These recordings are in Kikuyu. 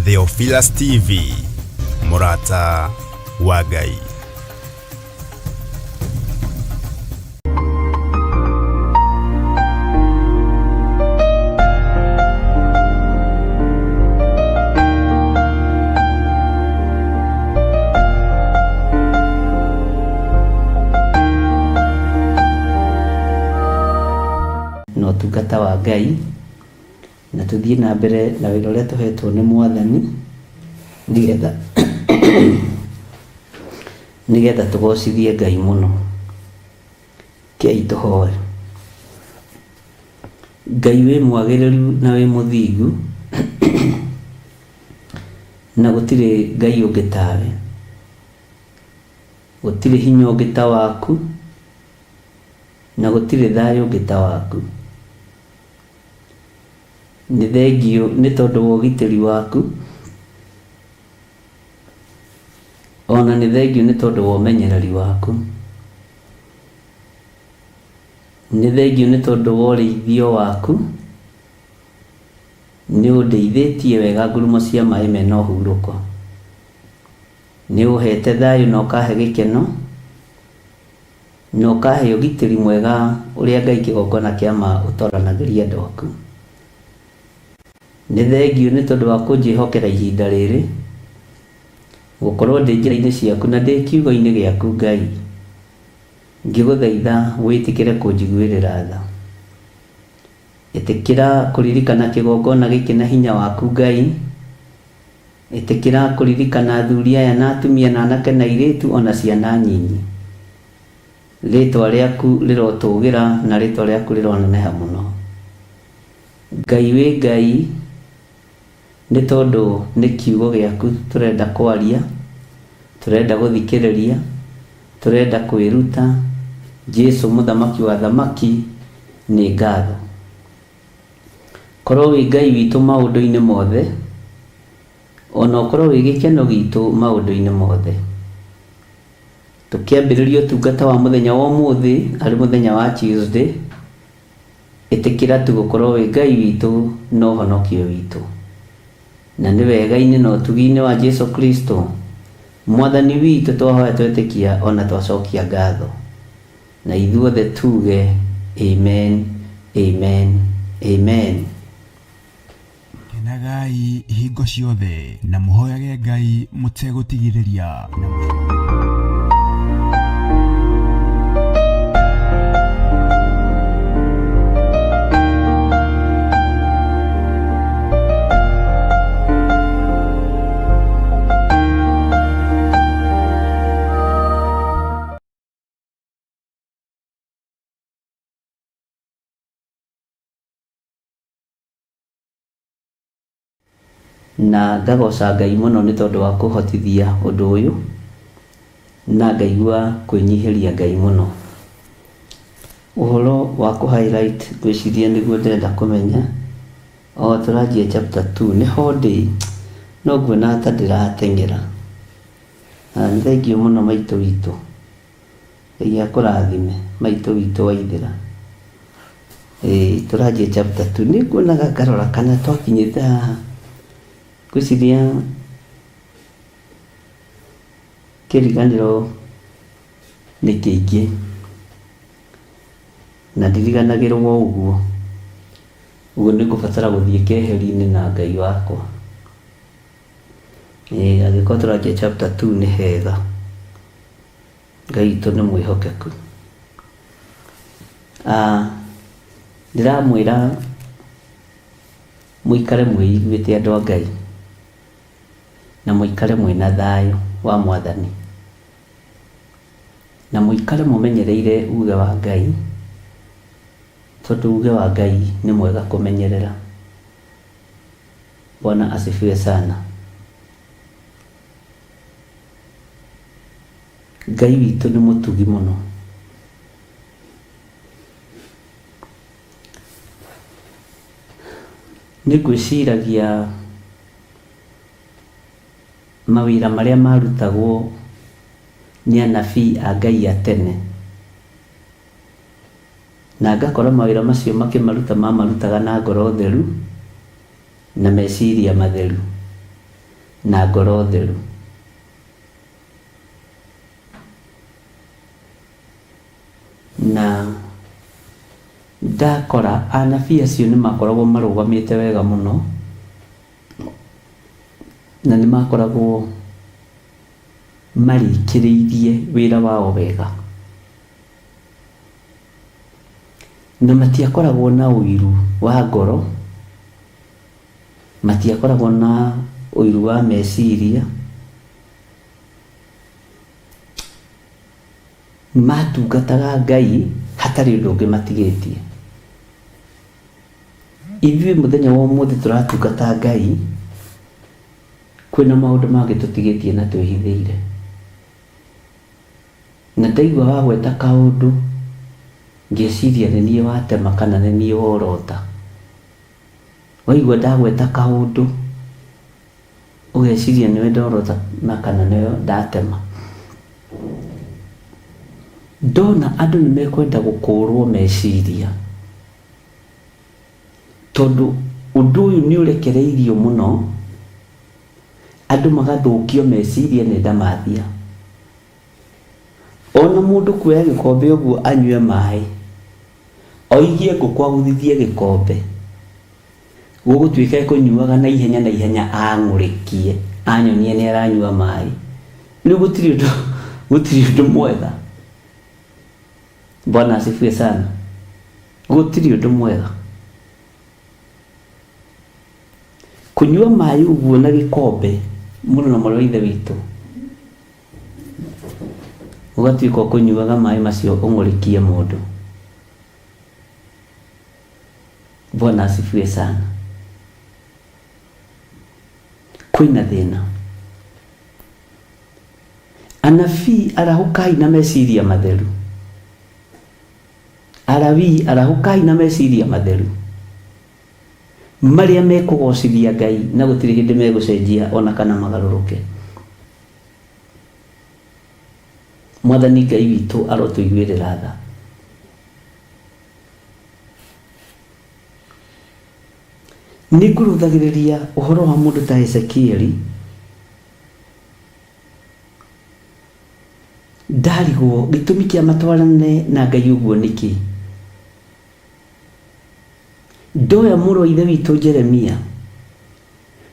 Theophilus TV, mũrata wa Ngai. Na ũtungata wa Ngai na tũthiĩ na mbere na wĩra ũrĩa tũhetwo nĩ Mwathani nĩgetha nĩgetha tũgocithie Ngai mũno. Kei tũhoe. Ngai wĩ mwagĩrĩru na wĩ mũthingu na gũtirĩ Ngai ũngĩ tawe. Gũtirĩ hinya ũngĩ ta waku na gũtirĩ thayũ ũngĩ ta waku. Nĩ thengiũ nĩ tondũ wa ũgitĩri waku, ona nĩ thengiũ nĩ tondũ wa ũmenyereri waku. Nĩ thengiũ nĩ tondũ wa ũrĩithio waku, nĩ ũndeithĩtie wega ngurumo cia maĩ mena ũhurũko. Nĩ ũhete thayũ na ũkahe gĩkeno. Na ũkahe ũgitĩri mwega ũrĩa Ngai kĩgongona kĩa ma ũtoranagĩria andũ aku. Nĩ thengiũ nĩ tondũ wa kũnjĩhokera ihinda rĩrĩ, gũkorwo ndĩ njĩra-inĩ ciaku na ndĩ kiugo-inĩ gĩaku Ngai. Ngĩgũthaitha wĩtĩkĩre kũnjiguĩrĩra tha. Ĩtĩkĩra kũririkana kĩgongona gĩkĩ na hinya waku Ngai. Ĩtĩkĩra kũririkana athuri aya na atumia na anake na airĩtu o na ciana nyinyi. Rĩĩtwa rĩaku rĩrotũũgĩra na rĩĩtwa rĩaku rĩroneneha mũno. Ngai wĩ Ngai, nĩ tondũ nĩ kiugo gĩaku tũrenda kwaria, tũrenda gũthikĩrĩria, tũrenda kwĩruta. Jesu mũthamaki wa athamaki, nĩ ngatho. Korwo wĩ Ngai witũ maũndũ-inĩ mothe, o na ũkorwo wĩ gĩkeno gitũ maũndũ-inĩ mothe. Tũkĩambĩrĩria ũtungata wa mũthenya wa ũmũthĩ, arĩ mũthenya wa Tuesday, ĩtĩkĩra tu gũkorwo wĩ Ngai witũ na ũhonokio witũ. Na nĩ wega-inĩ na ũtugi-inĩ wa Jesu Kristo, Mwathani witũ twahoya twetĩkia ona twacokia ngatho. Na ithuothe tuuge, Amen, amen, amen. Kenagai hingo ciothe na mũhoyage Ngai mũtegũtigithĩria. Na Na ngagoca Ngai mũno nĩ tondũ wa kũhotithia ũndũ ũyũ, na ngaigua kwĩnyihĩria Ngai mũno. Ũhoro wa kũ highlight ngwĩciria nĩguo ndĩrenda kũmenya, o tũranjia chapter 2 nĩho ndĩ, no nguona ta ndĩrateng'era. Na nĩ thengiũ mũno maitũ witũ. Ngai akũrathime maitũ witũ Waithĩra. Ĩĩ tũranjia chapter 2 nĩ nguonaga ngarora kana twakinyĩte haha. Ngwĩciria kĩriganĩro nĩ kĩingĩ na ndiriganagĩrwo ũguo. Ũguo nĩ ngũbatara gũthiĩ keheri-inĩ na Ngai wakwa. Ĩĩ angĩkorwo tũranjia chapter 2 nĩ hega. Ngai witũ nĩ mwĩhokeku. Ah, ndĩramwĩra mũikare mwĩiguĩte andũ a Ngai na mũikare mwĩna thayũ wa Mwathani na mũikare mũmenyereire uge wa Ngai tondũ uge wa Ngai nĩ mwega kũmenyerera. Bwana asifiwe sana. Ngai witũ nĩ mũtugi mũno. Nĩ ngwĩciragia mawĩra marĩa marutagwo nĩ anabii a Ngai a tene, na ngakora mawĩra macio makĩmaruta mamarutaga na ngoro theru na meciria matheru. Na ngoro theru. Na ndakora anabii acio nĩ makoragwo marũgamĩte wega mũno, na nĩ makoragwo marĩkĩrĩirie wĩra wao wega. Na matiakoragwo na ũiru wa ngoro, matiakoragwo na ũiru wa meciria, matungataga Ngai hatarĩ ũndũ ũngĩ matigĩtie. Ithuĩ mũthenya wa ũmũthĩ tũratungata Ngai, kwĩna maũndũ mangĩ tũtigĩtie na twĩhithĩire. Na ndaigua wagweta kaũndũ, ngeciria nĩ niĩ watema kana nĩ niĩ worota. Waigua ndagweta kaũndũ, ũgeciria nĩwe ndorota na kana nĩwe ndatema. Ndona andũ nĩ mekwenda gũkũrwo meciria, tondũ ũndũ ũyũ nĩ ũrekereirio mũno, andũ magathũkio meciria nĩ ndamathia. Ona mũndũ kuoya gĩkombe ũguo anyue maĩ, oigie ngũkũ agũthithie gĩkombe, gũgũtuĩka ekũnyuaga na ihenya na ihenya ang'ũrĩkie, anyonie nĩ aranyua maĩ. Rĩu gũtirĩ ũndũ gũtirĩ ũndũ mwega. Bwana asifiwe sana. Gũtirĩ ũndũ mwega. Kũnyua maĩ ũguo na gĩkombe mũrũ na mwarĩ wa Ithe witũ, ũgatuĩka ũkũnyuaga maĩ macio ũng'ũrĩkie mũndũ. Bwana asifiwe sana. Kwĩna thĩna. Anabii arahũkai na meciria matheru. Alawii arahũkai na meciria matheru marĩa mekũgocithia Ngai na gũtirĩ hĩndĩ megũcenjia ona kana magarũrũke. Mwathani Ngai witũ arotũiguĩrĩra tha. Nĩ ngũrũthagĩrĩria ũhoro wa mũndũ ta Ezekieli Ndarigwo gĩtũmi kĩa matwarane na Ngai ũguo nĩkĩ? Ndoya mũrũ wa ithe witũ Jeremia,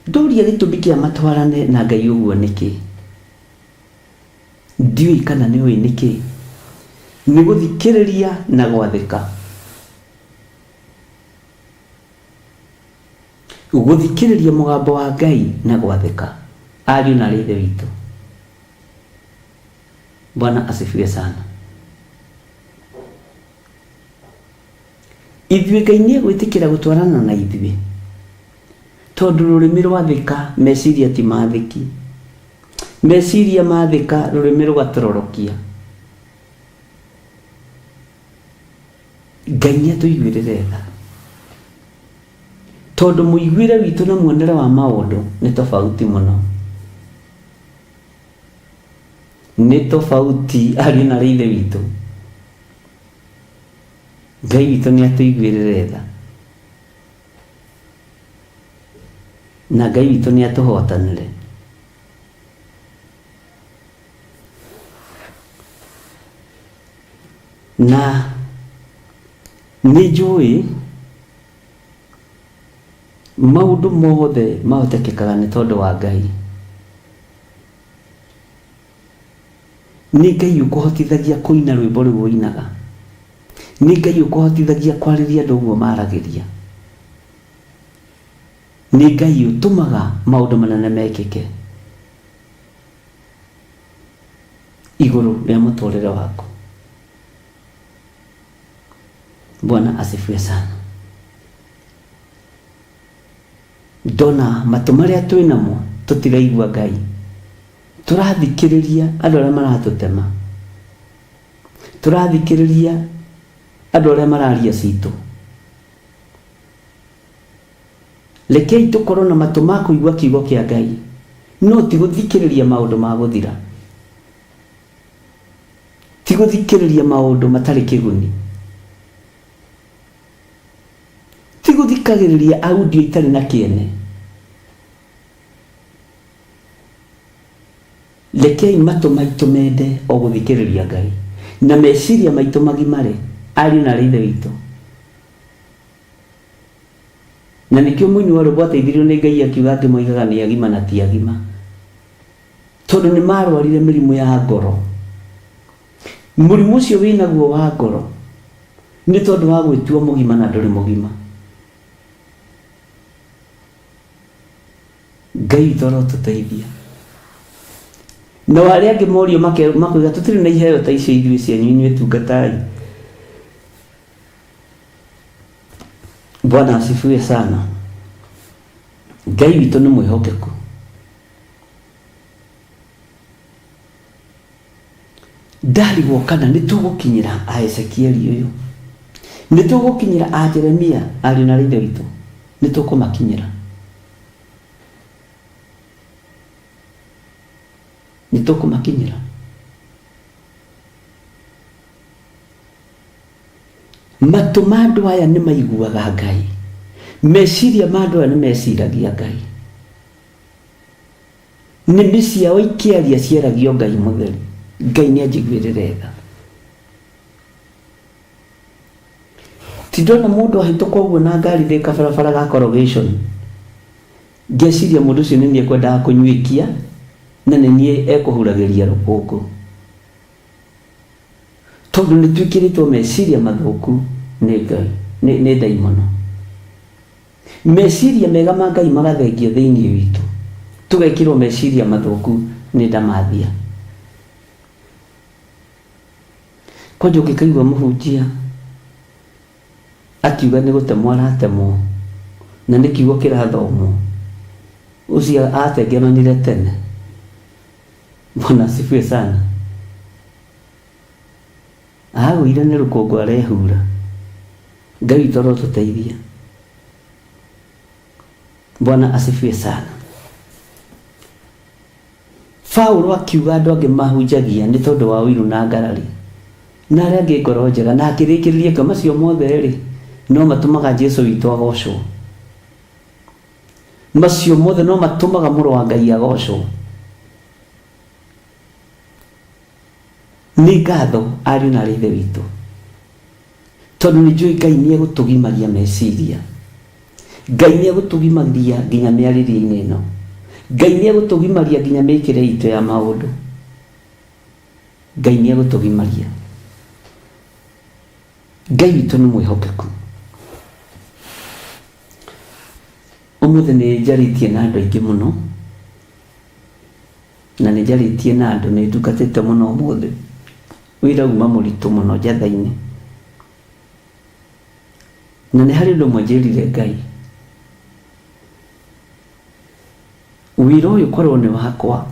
ndoria gĩtũmi kĩa matwarane na Ngai ũguo nĩkĩ? Ndiũĩ kana nĩ ũĩ nĩkĩ. Nĩ gũthikĩrĩria na gwathĩka. Gũthikĩrĩria mũgambo wa Ngai na gwathĩka. Ariũ na aarĩ a Ithe witũ. Bwana asifiwe sana. Ithuĩ Ngai nĩ egwĩtĩkĩra gũtwarana na ithuĩ tondũ rũrĩmĩ rwathĩka meciria ti mathĩki. Meciria mathĩka rũrĩmĩ rũgatororokia. Ngai nĩ atũiguĩrĩre tha tondũ mũiguĩre witũ na muonere wa maũndũ nĩ tofauti mũno. Nĩ tofauti ariũ na aarĩ a Ithe witũ. Ngai witũ nĩ atũiguĩrĩre tha na Ngai witũ nĩ atũhotanĩre. Na nĩ njũĩ maũndũ mothe mahotekekaga nĩ tondũ wa Ngai. Nĩ Ngai ũkũhotithagia kũina rwĩmbo rũu ũinaga. Nĩ Ngai ũkũhotithagia kwarĩria andũ ũguo maragĩria. Nĩ Ngai ũtũmaga maũndũ manene mekĩke igũrũ rĩa mũtũrĩre waku. Bwana asifiwe sana. Ndona matũ marĩa twĩ namo tũtiraigua Ngai. Tũrathikĩrĩria andũ arĩa maratũtema. Tũrathikĩrĩria andũ arĩa mararia citũ. Rekei tũkorwo na matũ ma kũigua kiugo kĩa Ngai, no ti gũthikĩrĩria maũndũ ma gũthira. Ti gũthikĩrĩria maũndũ matarĩ kĩguni. Ti gũthikagĩrĩria audio itarĩ na kĩene. Rekei matũ maitũ mende o gũthikĩrĩria Ngai, na meciria maitũ magimare, ariũ na aarĩ a Ithe witũ. Na nĩkĩo mũini wa rwĩmbo ateithirio nĩ Ngai akiuga angĩ moigaga nĩ agima na ti agima. Tondũ nĩ marwarire mĩrimũ ya ngoro. Mũrimũ ũcio wĩnaguo wa ngoro nĩ tondũ wa gwĩtua mũgima na ndũrĩ mũgima. Ngai witũ arotũteithia. Nao arĩa angĩ morio makoiga tũtirĩ na iheo ta icio ithuĩ cianyu inyuĩ tungatai. Bwana asifiwe sana. Ngai witũ nĩ mwĩhokeku. Ndarigwo kana nĩ tũgũkinyĩra a Ezekieli ũyũ, nĩ tũgũkinyĩra a Jeremia, ariũ na ithe witũ, nĩ tũkũmakinyĩra. Nĩ tũkũmakinyĩra. Matũ ma andũ aya nĩ maiguaga Ngai, meciria ma andũ aya nĩ meciragia Ngai. Nĩmĩ ciao ikĩaria ciaragio Ngai mũtheri. Ngai nĩ anjiguĩrĩre tha. Ti ndona mũndũ ahĩtũka ũguo na ngari thĩ kabarabara ga corrugation. Ngeciria mũndũ ũcio nĩ niĩ ekwendaga kũnyuĩkia na nĩ niĩ ekũhuragĩria rũkũngũ. Tondũ nĩ twĩkĩrĩtwo meciria mathũku nĩ Ngai, nĩ ndaimono. Meciria mega ma Ngai magathengio thĩinĩ witũ, tũgekĩrwo meciria mathũku nĩ ndamathia. Kwanja ũngĩkaigua mũhunjia akiuga nĩ gũtemwo aratemwo na nĩ kiugo kĩrathomwo, ũcio atengemanire tene. Bwana asifiwe sana. Agũire nĩ rũkũngũ arehura. Ngai witũ arotũteithia. Bwana asifiwe sana. Paulo akiuga andũ angĩ mahunjagia nĩ tondũ wa ũiru na ngarari na arĩa angĩ ngoro njega na akĩrĩkĩrĩria akiuga macio mothe rĩ no matũmaga Jesu witũ agocwo. Macio mothe no matũmaga mũrũ wa Ngai agocwo. Nĩ ngatho ariũ na aarĩ a Ithe witũ, tondũ nĩ njũĩ Ngai nĩ egũtũgimaria meciria. Ngai nĩ egũtũgimaria nginya mĩarĩrie-inĩ ĩno. Ngai nĩ egũtũgimaria nginya mĩkĩre itũ ya maũndũ. Ngai nĩ egũtũgimaria. Ngai witũ nĩ mwĩhokeku. Ũmũthĩ nĩ njarĩtie na andũ aingĩ mũno. Na nĩ njarĩtie na andũ, nĩ ndungatĩte mũno ũmũthĩ. Wĩra uma mũritũ mũno njatha-inĩ. Na nĩ harĩ ũndũ ũmwe njĩrire Ngai, wĩra ũyũ korwo nĩ wakwa,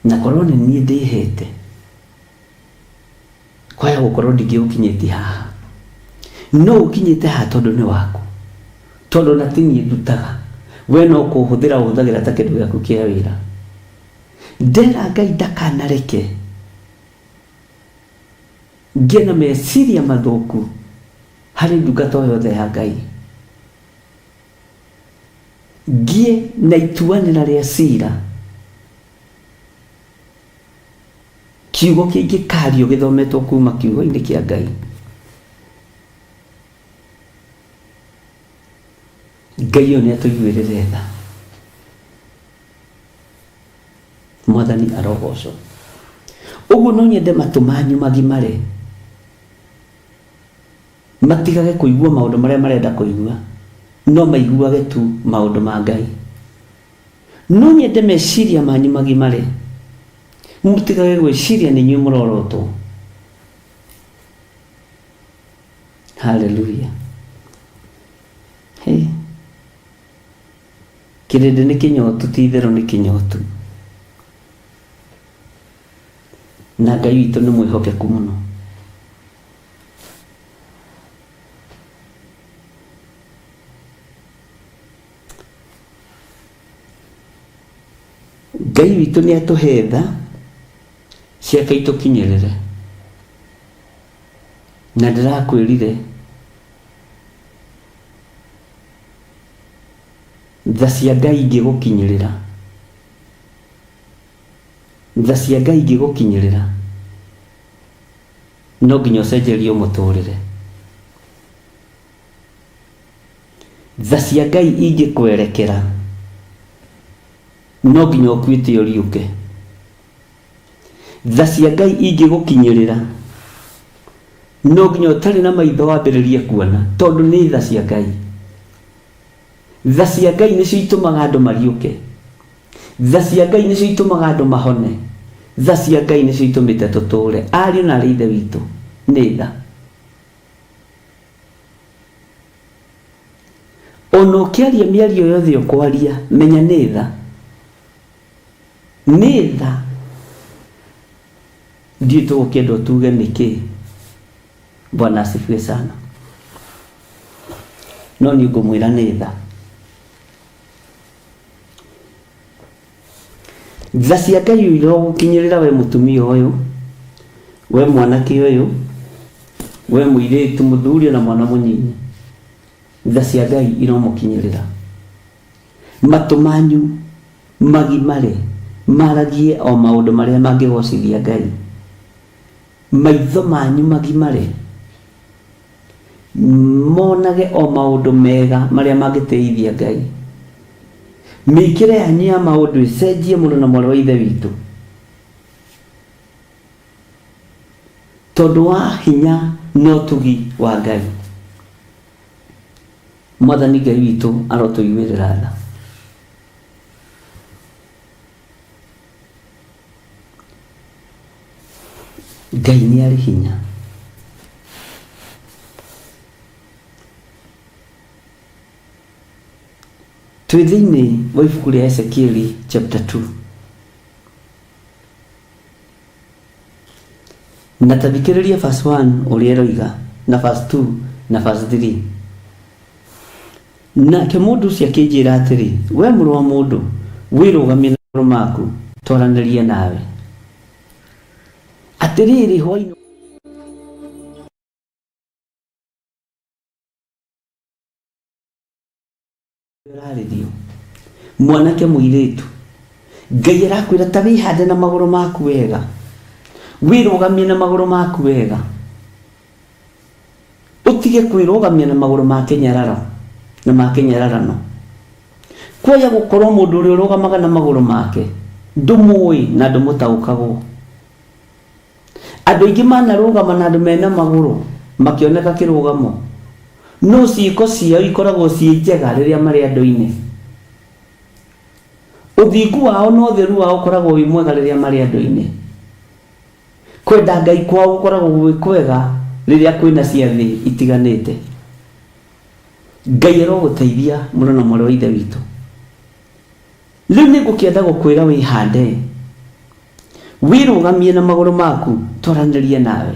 na korwo nĩ niĩ ndĩhete, kwaya gũkorwo ndingĩũkinyĩtie haha. No ũkinyĩte haha tondũ nĩ waku, tondũ na ti niĩ ndutaga, we no kũhũthĩra ũhũthagĩra ta kĩndũ gĩaku kĩa wĩra. Ndera Ngai ndakanareke ngĩe na meciria mathũku harĩ ndungata o yothe ya Ngai. Ngĩe na ituanĩra rĩa cira Kiugo kĩngĩkario gĩthometwo kuma kiugo-inĩ kĩa Ngai. Ngai ũyũ nĩ atũiguĩrĩre tha. Mwathani arogocwo. Ũguo no nyende matũ manyu magimare, matigage kũigua maũndũ marĩa marenda kũigua, no maiguage tu maũndũ ma Ngai. No nyende meciria manyu magimare, mũtigage gwĩciria nĩ inyuĩ mũrorotwo. Haleluya. Hey. Kĩrĩndĩ nĩ kĩnyotu, ti itherũ nĩ kĩnyotu. Na Ngai witũ nĩ mwĩhokeku mũno. Ngai witũ nĩ atũhe tha ciake itũkinyĩrĩre. Na ndĩrakwĩrire Tha cia Ngai ingĩgũkinyĩrĩra, tha cia Ngai ingĩgũkinyĩrĩra, no nginya ũcenjerio mũtũrĩre. Tha cia Ngai ingĩkwerekera, no nginya ũkuĩte ũriũke. Tha cia Ngai ingĩgũkinyĩrĩra, no nginya ũtarĩ na maitho wambĩrĩrie kuona, tondũ nĩ tha cia Ngai. Tha cia Ngai nĩcio itũmaga andũ mariũke. Tha cia Ngai nĩcio itũmaga andũ mahone. Tha cia Ngai nĩcio itũmĩte tũtũũre. Ariũ na aarĩ a Ithe witũ, nĩ tha. Ona ũkĩaria mĩario yothe ũkwaria, menya nĩ tha. Nĩ tha. Ndiũĩ tũgũkĩendwo tuge nĩkĩ. Bwana asifiwe sana. No niĩ ngũmwĩra nĩ tha. Tha cia Ngai irogũkinyĩrĩra we mũtumia ũyũ, we mwanake ũyũ, we mũirĩtu, mũthuri ona mwana mũnyinyi. Tha cia Ngai iromũkinyĩrĩra. Matũ manyu magimare maragie o maũndũ marĩa mangĩgocithia Ngai. Maitho manyu magimare monage o maũndũ mega marĩa mangĩtĩithia Ngai. Mĩkĩre yanyu ya maũndũ ĩcenjie mũno na mwarĩ wa Ithe witũ, tondũ wa hinya na ũtugi wa Ngai. Mwathani Ngai witũ arotũiguĩrĩra tha. Ngai nĩ arĩ hinya. Twĩ thĩinĩ wa ibuku rĩa Ezekieli chapter 2. Na ta thikĩrĩria verse 1 ũrĩa ĩroiga na verse 2 na verse 3. Nake mũndũ ũcio akĩnjĩra atĩrĩ, Wee mũrũ wa mũndũ, wĩrũgamie na magũrũ maku, twaranĩrie nawe. Atĩrĩrĩ, hwaĩ-inĩ ũrarĩrio, mwanake mũirĩtu, Ngai arakwĩra ta wĩhande na magũrũ maku wega, wĩrũgamie na magũrũ maku wega. Ũtige kwĩrũgamia na magũrũ ma kĩnyararo na ma kĩnyararano. Kwaya gũkorwo mũndũ ũrĩa ũrũgamaga na magũrũ make ndũmũĩ na ndũmũtaũkagwo. Andũ aingĩ manarũgama na andũ mena magũrũ makĩoneka kĩrũgamo, no ciĩko ciao ikoragwo ciĩ njega rĩrĩa marĩ andũ-inĩ. Ũthingu wao na ũtheru wao ũkoragwo wĩ mwega rĩrĩa marĩ andũ-inĩ. Kwenda Ngai kwao gũkoragwo gwĩ kwega rĩrĩa kwĩna ciathĩ itiganĩte. Ngai arogũteithia mũno na mwarĩ wa Ithe witũ. Rĩu nĩ ngũkĩenda gũkwĩra wĩhande, wĩrũgamie na magũrũ maku, twaranĩrie nawe.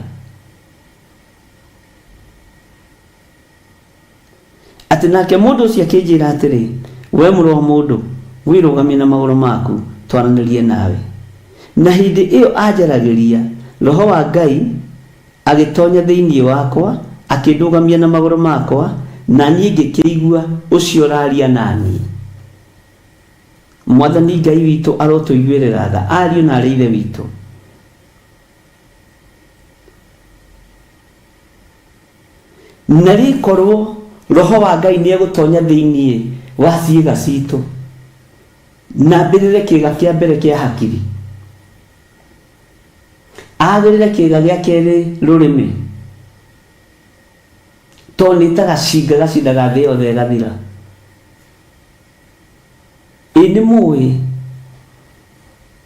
Atĩ nake mũndũ ũcio akĩnjĩra atĩrĩ, We mũrũ wa mũndũ, wĩrũgamie na magũrũ maku, twaranĩrie nawe. Na hĩndĩ ĩyo aanjaragĩria, Roho wa Ngai agĩtonya thĩinĩ wakwa, akĩndũgamia na magũrũ makwa, na niĩ ngĩkĩigua ũcio ũraaria na niĩ. Mwathani Ngai witũ arotũiguĩrĩra tha, ariũ na aarĩ a Ithe witũ. Na rĩkorwo Roho wa Ngai nĩ egũtonya thĩinĩ wa ciĩga citũ, na ambĩrĩre kĩĩga kĩa mbere kĩa hakiri, agĩrĩre kĩĩga gĩa kerĩ rũrĩmĩ, tondũ nĩ ta gacinga gacindaga thĩ yothe ĩgathira. Ĩ nĩ mũĩ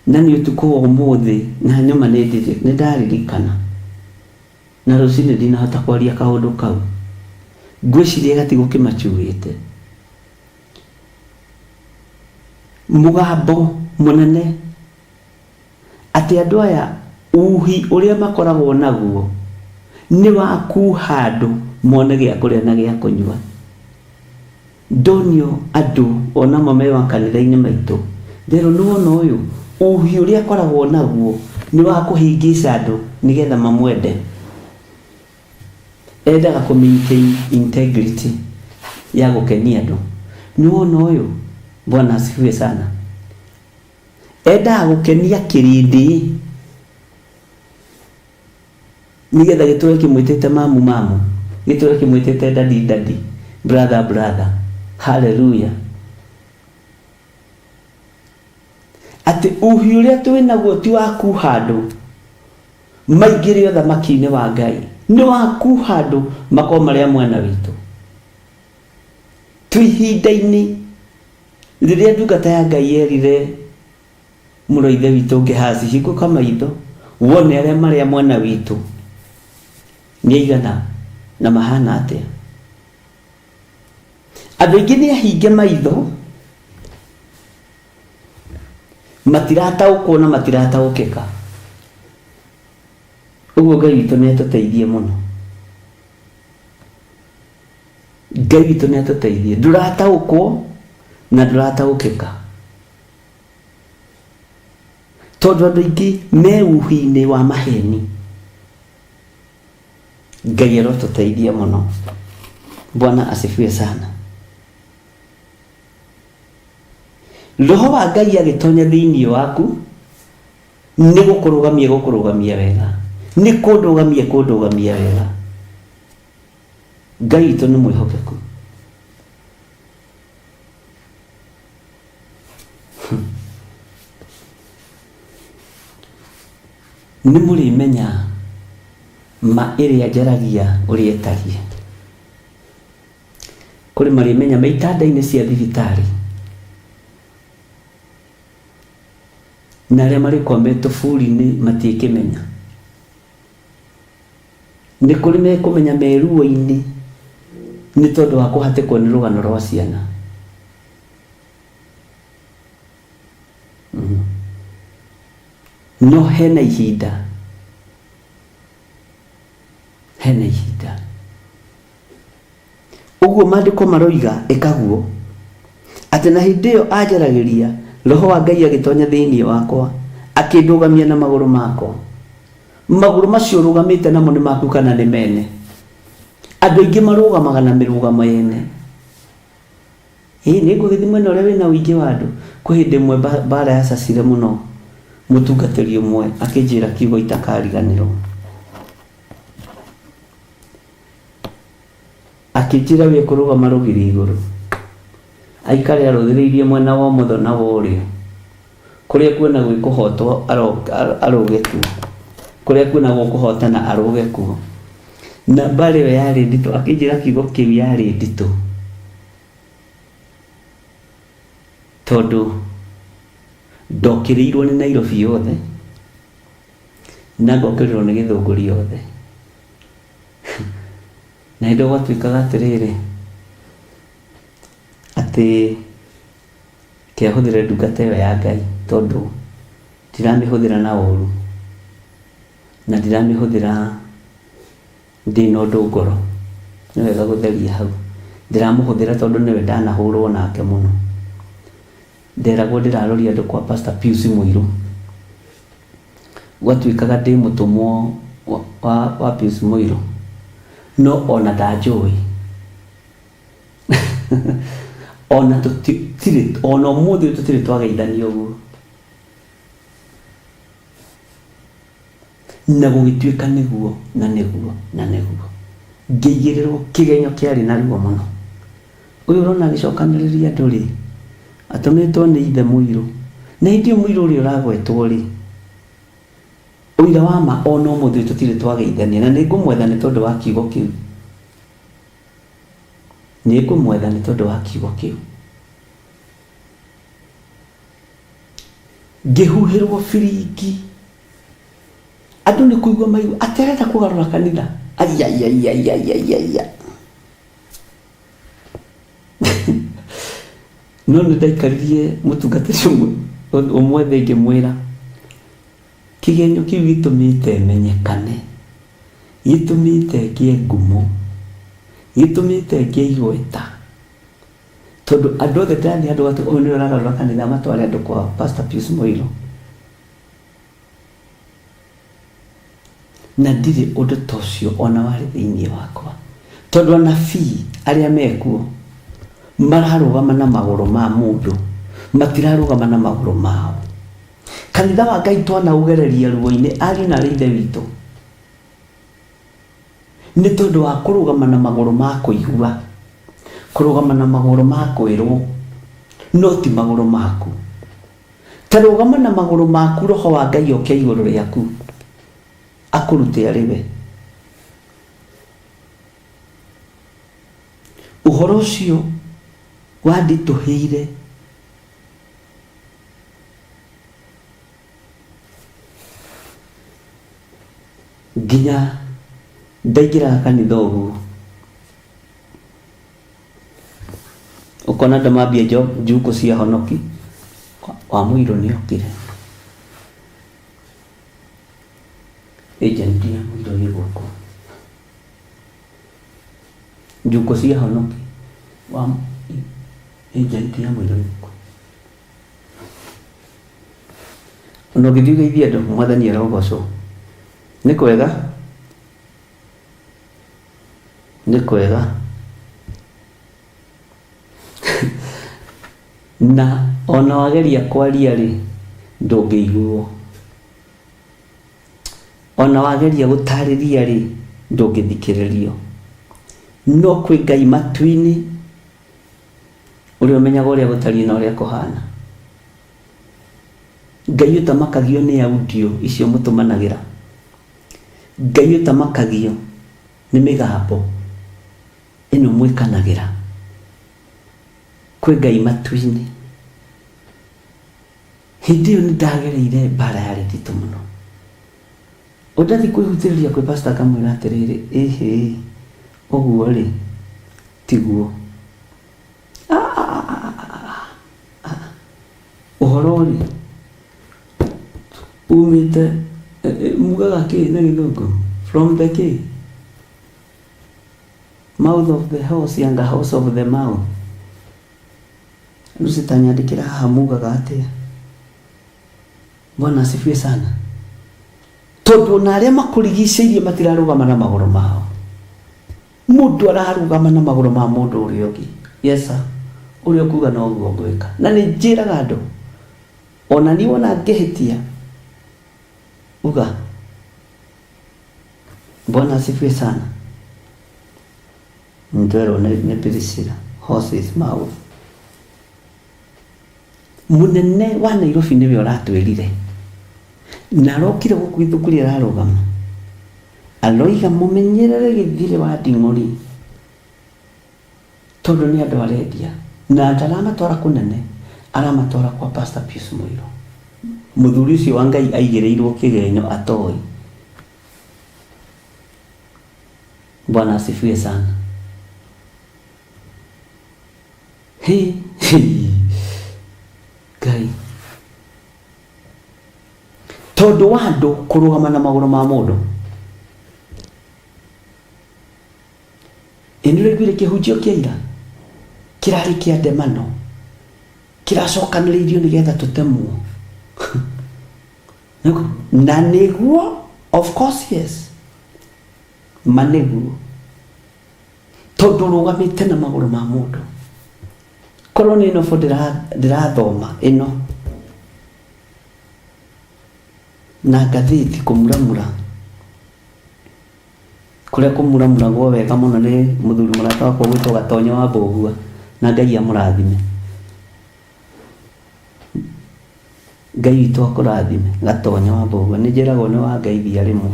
na nĩ ũtukũ wa ũmũthĩ na nyuma nĩ ndaririkana. Na rũcinĩ ndinahota kwaria kaũndũ kau. Ngwĩciria gatigũkĩmacuĩte. Mũgambo mũnene atĩ andũ aya uhi ũrĩa makoragwo naguo nĩ wa kuha andũ mone gĩa kũrĩa na gĩa kũnyua. Ndonio andũ onamo me makanitha-inĩ maitũ, nderwo nĩwona ũyũ, uhi ũrĩa akoragwo naguo nĩ wa kũhĩngĩca andũ nĩgetha mamwende. Endaga kũ maintain integrity ya gũkenia andũ. Nĩwona ũyũ, Bwana asifiwe sana. Endaga gũkenia kĩrĩndĩ nĩgetha gĩtũre kĩmwĩtĩte mamu mamu, gĩtũre kĩmwĩtĩte daddy daddy, brother brother. Haleluya. Atĩ uhi ũrĩa twĩ naguo ti wa kuha andũ maingĩre ũthamaki-inĩ wa Ngai, nĩ wa kuha andũ makorwo marĩ a mwena witũ. Twĩ ihinda-inĩ rĩrĩa ndungata ya Ngai yerire mũrũ wa ithe witũ Gehazi, hingũka maitho wone arĩa marĩ a mwena witũ nĩ aigana na mahana atĩa. Andũ aingĩ nĩ ahinge maitho, matirataũkwo na matirataũkĩka. Ũguo Ngai witũ nĩ atũteithie mũno. Ngai witũ nĩ atũteithie. Ndũrataũkwo na ndũrataũkĩka. Tondũ andũ aingĩ me uhi-inĩ wa maheni. Ngai arotũteithia mũno. Bwana asifiwe sana. Roho wa Ngai agĩtonya thĩinĩ waku, nĩ gũkũrũgamia gũkũrũgamia wega, nĩ kũndũgamia kũndũgamia wega. Ngai witũ nĩ mwĩhokeku. Nĩ mũrĩmenya ma ĩrĩa njaragia ũrĩa ĩtariĩ. Kũrĩ marĩmenya me itanda-inĩ cia thibitarĩ, na arĩa marĩkorwo me tũburi-inĩ matiĩkĩmenya. Nĩ kũrĩ mekũmenya me ruo-inĩ nĩ tondũ wa kũhatĩkwo nĩ rũgano rwa ciana. No hena ihinda, hena ihinda. Ũguo maandĩko maroiga ĩkaguo, atĩ na hĩndĩ ĩyo anjaragĩria, Roho wa Ngai agĩtonya thĩinĩ wakwa, akĩndũgamia na magũrũ makwa. Magũrũ macio ũrũgamĩte namo nĩ maku kana nĩ mene? Andũ aingĩ marũgamaga na mĩrũgamo yene. Ĩĩ nĩ ngũgĩthiĩ mwena ũrĩa wĩna ũingĩ wa andũ. Kwĩ hĩndĩ ĩmwe mbara yacacire mũno, mũtungatĩri ũmwe akĩnjĩra kiugo itakariganĩrwo. Akĩnjĩra we ekũrũgama rũgiri igũrũ, aikare arũthĩrĩirie mwena wa ũmotho na wa ũrĩo, kũrĩa ekuona gwĩ kũhotwo arũge kuo, kũrĩa ekuona gũkũhotana arũge kuo. Na mbara ĩyo yarĩ nditũ, akĩnjĩra kiugo kĩu yarĩ nditũ, tondũ ndokĩrĩirwo nĩ Nairobi yothe, na ngokĩrĩrwo nĩ Gĩthũngũri yothe. Na hĩndĩ ĩyo gwatuĩkaga atĩrĩrĩ, atĩ reke hũthĩre ndungata ĩyo ya Ngai tondũ ndiramĩhũthĩra na ũru, na ndiramĩhũthĩra ndĩna ũndũ ngoro, nĩ wega gũtheria hau. Ndĩramũhũthĩra tondũ nĩwe ndanahũrwo nake mũno. Nderagwo ndĩraroria andũ kwa Pastor Pius Mũirũ. Gwatuĩkaga ndĩ mũtũmwo wa, wa Pius Mũirũ, no ona ndanjũĩ. Ona tũtirĩ, ona ũmũthĩ ũyũ tũtirĩ twageithania ũguo. Na gũgĩtuĩka nĩguo na nĩguo na nĩguo. Ngĩigĩrĩrwo kĩgenyo kĩarĩ na ruo mũno. Ũyũ ũrona agĩcokanĩrĩria andũ rĩ, atũmĩtwo nĩ ithe mũirũ. Na hĩndĩ ĩyo mũirũ ũrĩa ũragwetwo rĩ, ũira wa ma ona ũmũthĩ ũyũ tũtirĩ twageithania na nĩ ngũmwetha nĩ tondũ wa kiugo kĩu. Nĩ ngũmwetha nĩ tondũ wa kiugo kĩu. Ngĩhuhĩrwo biringi. Andũ nĩ kũigua maigua atĩ arenda kũgarũra kanitha. Aiaiaiaiaiaia. No nĩ ndaikaririe mũtungatĩri ũmwe ũmwe thĩ ngĩmwĩra, kĩgenyo kĩu gĩtũmĩte menyekane, gĩtũmĩte ngĩe ngumo, gĩtũmĩte ngĩe igweta, tondũ andũ othe ndĩrathiĩ handũ gatũ ũyũ nĩwe ũragarũra kanitha matware andũ kwa Pastor Pius Mũirũ. Na ndirĩ ũndũ ta ũcio ona warĩ thĩinĩ wakwa, tondũ anabii arĩa mekuo mararũgama na magũrũ ma mũndũ. Matirarũgama na magũrũ mao. Kanitha wa Ngai twanaũgereria ruo-inĩ ariũ na arĩ ithe witũ. Nĩ tondũ wa kũrũgama na magũrũ ma kũigua, kũrũgama na magũrũ ma kwĩrwo, no ti magũrũ maku. Ta rũgama na magũrũ maku roho wa Ngai oke igũrũ rĩaku, akũrute arĩ we. Ũhoro ũcio wanditũhĩire nginya ndaingĩraga kanitha ũguo ũkona andũ mambia njukũ cia honoki wa mũirũ nĩ okire agent ya mũirũ ĩ gũkũ njukũ cia honoki wa agent ya mũirũ ĩ gũkũ Ona ũngĩthiĩ ũgeithie andũ, Mwathani arogocwo. Nĩ kwega? Nĩ kwega. Na ona wageria kwaria rĩ, ndũngĩiguo. Ona wageria gũtarĩria rĩ, ndũngĩthikĩrĩrio. No kwĩ Ngai matu-inĩ ũrĩa ũmenyaga ũrĩa gũtariĩ na ũrĩa kũhana. Ngai ũtamakagio nĩ audio icio mũtũmanagĩra. Ngai ũtamakagio nĩ mĩgambo ĩno mwĩkanagĩra. Kwĩ Ngai matu-inĩ. Hĩndĩ ĩyo nĩ ndagereire mbara yarĩ nditũ mũno. Ũndathiĩ kwĩhutĩrĩria kwĩ pastor ngamwĩra atĩrĩrĩ, ĩhĩ, ũguo rĩ, tiguo. Ũhoro rĩ, umĩte, mugaga kĩ na gĩthũngũ? From the kĩ? Mouth of the horse anga horse of the mouth. Rĩu citanyandĩkĩra haha mugaga atĩa? Bwana asifiwe sana. Tondũ ona arĩa makũrigicĩirie matirarũgama na magũrũ mao. Mũndũ ararũgama na magũrũ ma mũndũ ũrĩa ũngĩ. Yes sir. Ũrĩa ũkuga noguo ngwĩka. Na nĩ njĩraga andũ, ona niĩ wona ngĩhĩtia, uga. Bwana asifiwe sana. Nĩtwerwo nĩ Priscilla, horse's mouth. Mũnene wa Nairobi nĩwe ũratwĩrire na arokire gũkũ Gĩthũngũri ararũgama aroiga mũmenyerere gĩthirĩ wa Nding'ũri tondũ nĩ andũ arendia na ndaramatwara kũnene aramatwara kwa Pastor Pius Mũirũ. Mũthuri ũcio wa Ngai aigĩrĩirwo kĩgenyo atoĩ. Bwana asifiwe sana. Hĩ, hĩ, Ngai. Tondũ wa andũ kũrũgama na magũrũ ma mũndũ. Ĩ nĩ ũraiguire kĩhunjio kĩa ira? Kĩrarĩ kĩa ndemano. Kĩracokanĩrĩirio nĩgetha tũtemwo. Na nĩguo, of course yes. Ma nĩguo. Tondũ ũrũgamĩte na magũrũ ma mũndũ. Korwo nĩ nobo ndĩrathoma ĩno na ngathĩti kũmuramura, kũrĩa kũmuramuragwo wega mũno nĩ mũthuri mũrata wakwa ũgwĩtwo Gatonyo wa Mbũgua, na Ngai amũrathime. Ngai witũ akũrathime Gatonyo wa Mbũgua, nĩ njĩragwo nĩ wangeithia rĩmwe.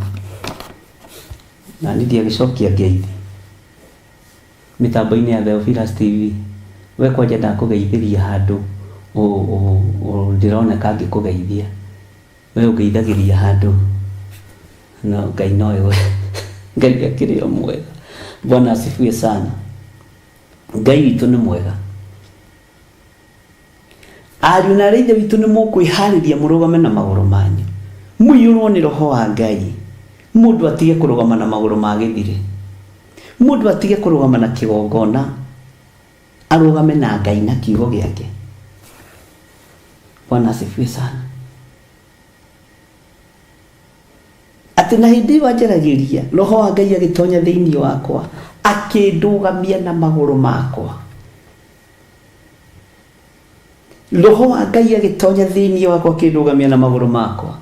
Na niĩ ndiagĩcokia ngeithi mĩtambo-inĩ ya Theophilus TV. We kwanja ndakũgeithĩria handũ ndĩroneka ngĩkũgeithia. We ũngeithagĩria handũ no Ngai nowe Ngai akĩrĩ o mwega. Bwana asifiwe sana. Ngai witũ nĩ mwega. Ariũ na aarĩ a Ithe witũ nĩ mũkwĩharĩria mũrũgame na magũrũ manyu, mũiyũrwo nĩ Roho wa Ngai, mũndũ atige kũrũgama na magũrũ ma gĩthirĩ, mũndũ atige kũrũgama na kĩgongona, arũgame na Ngai na kiugo gĩake. Bwana asifiwe sana. Atĩ na hĩndĩ ĩyo anjaragĩria, Roho wa Ngai agĩtonya thĩinĩ wakwa, akĩndũgamia na magũrũ makwa. Roho wa Ngai agĩtonya thĩinĩ wakwa akĩndũgamia na magũrũ makwa.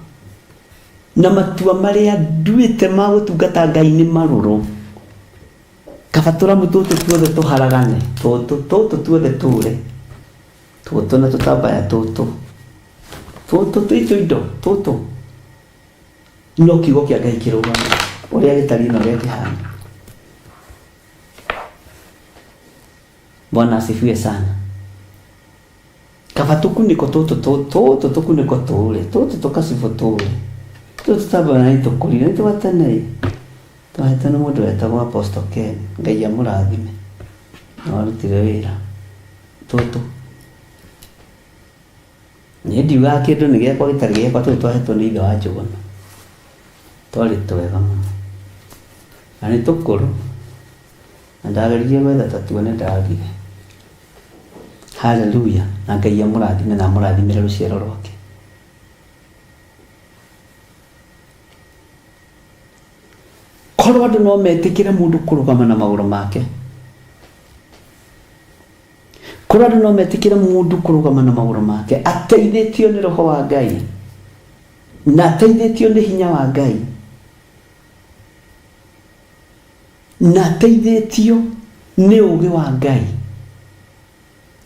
Na matua marĩa nduĩte ma gũtungata Ngai nĩ marũrũ. Kaba tũramu tũtũ tuothe tũharagane, tũtũ tũtũ tuothe tũre, tũtũ na tũtambaya tũtũ, tũtũ twĩ tũindo tũtũ, no kiugo kĩa Ngai kĩrũgame ũrĩa gĩtariĩ na ũrĩa kĩhana. Bwana asifiwe sana. Kaba tũkunĩko tũtũ tũtũ tũkunĩko tũre, tũtũ tũkacibũ tũre, tũtũ tũtambaya nĩ tũkũrire nĩ twa tene ĩ. Twahetwo nĩ mũndũ wetagwo Apostle Ken, Ngai amũrathime, nĩ warutire wĩra. Tũtũ niĩ ndiugaga kĩndũ nĩ gĩakwa gĩtarĩ gĩakwa, tũtũ twahetwo nĩ ithe wa Njũgũna, twarĩ twega mũno na nĩ tũkũrũ, na ndageririe gwetha ta tuo nĩ ndagire. Haleluya! Na Ngai amũrathime na amũrathimĩre rũciaro rwake. Korwo andũ no metĩkĩre mũndũ kũrũgama na magũrũ make, korwo andũ no metĩkĩre mũndũ kũrũgama na magũrũ make ateithĩtio nĩ roho wa Ngai na ateithĩtio nĩ hinya wa Ngai na ateithĩtio nĩ ũũgĩ wa Ngai,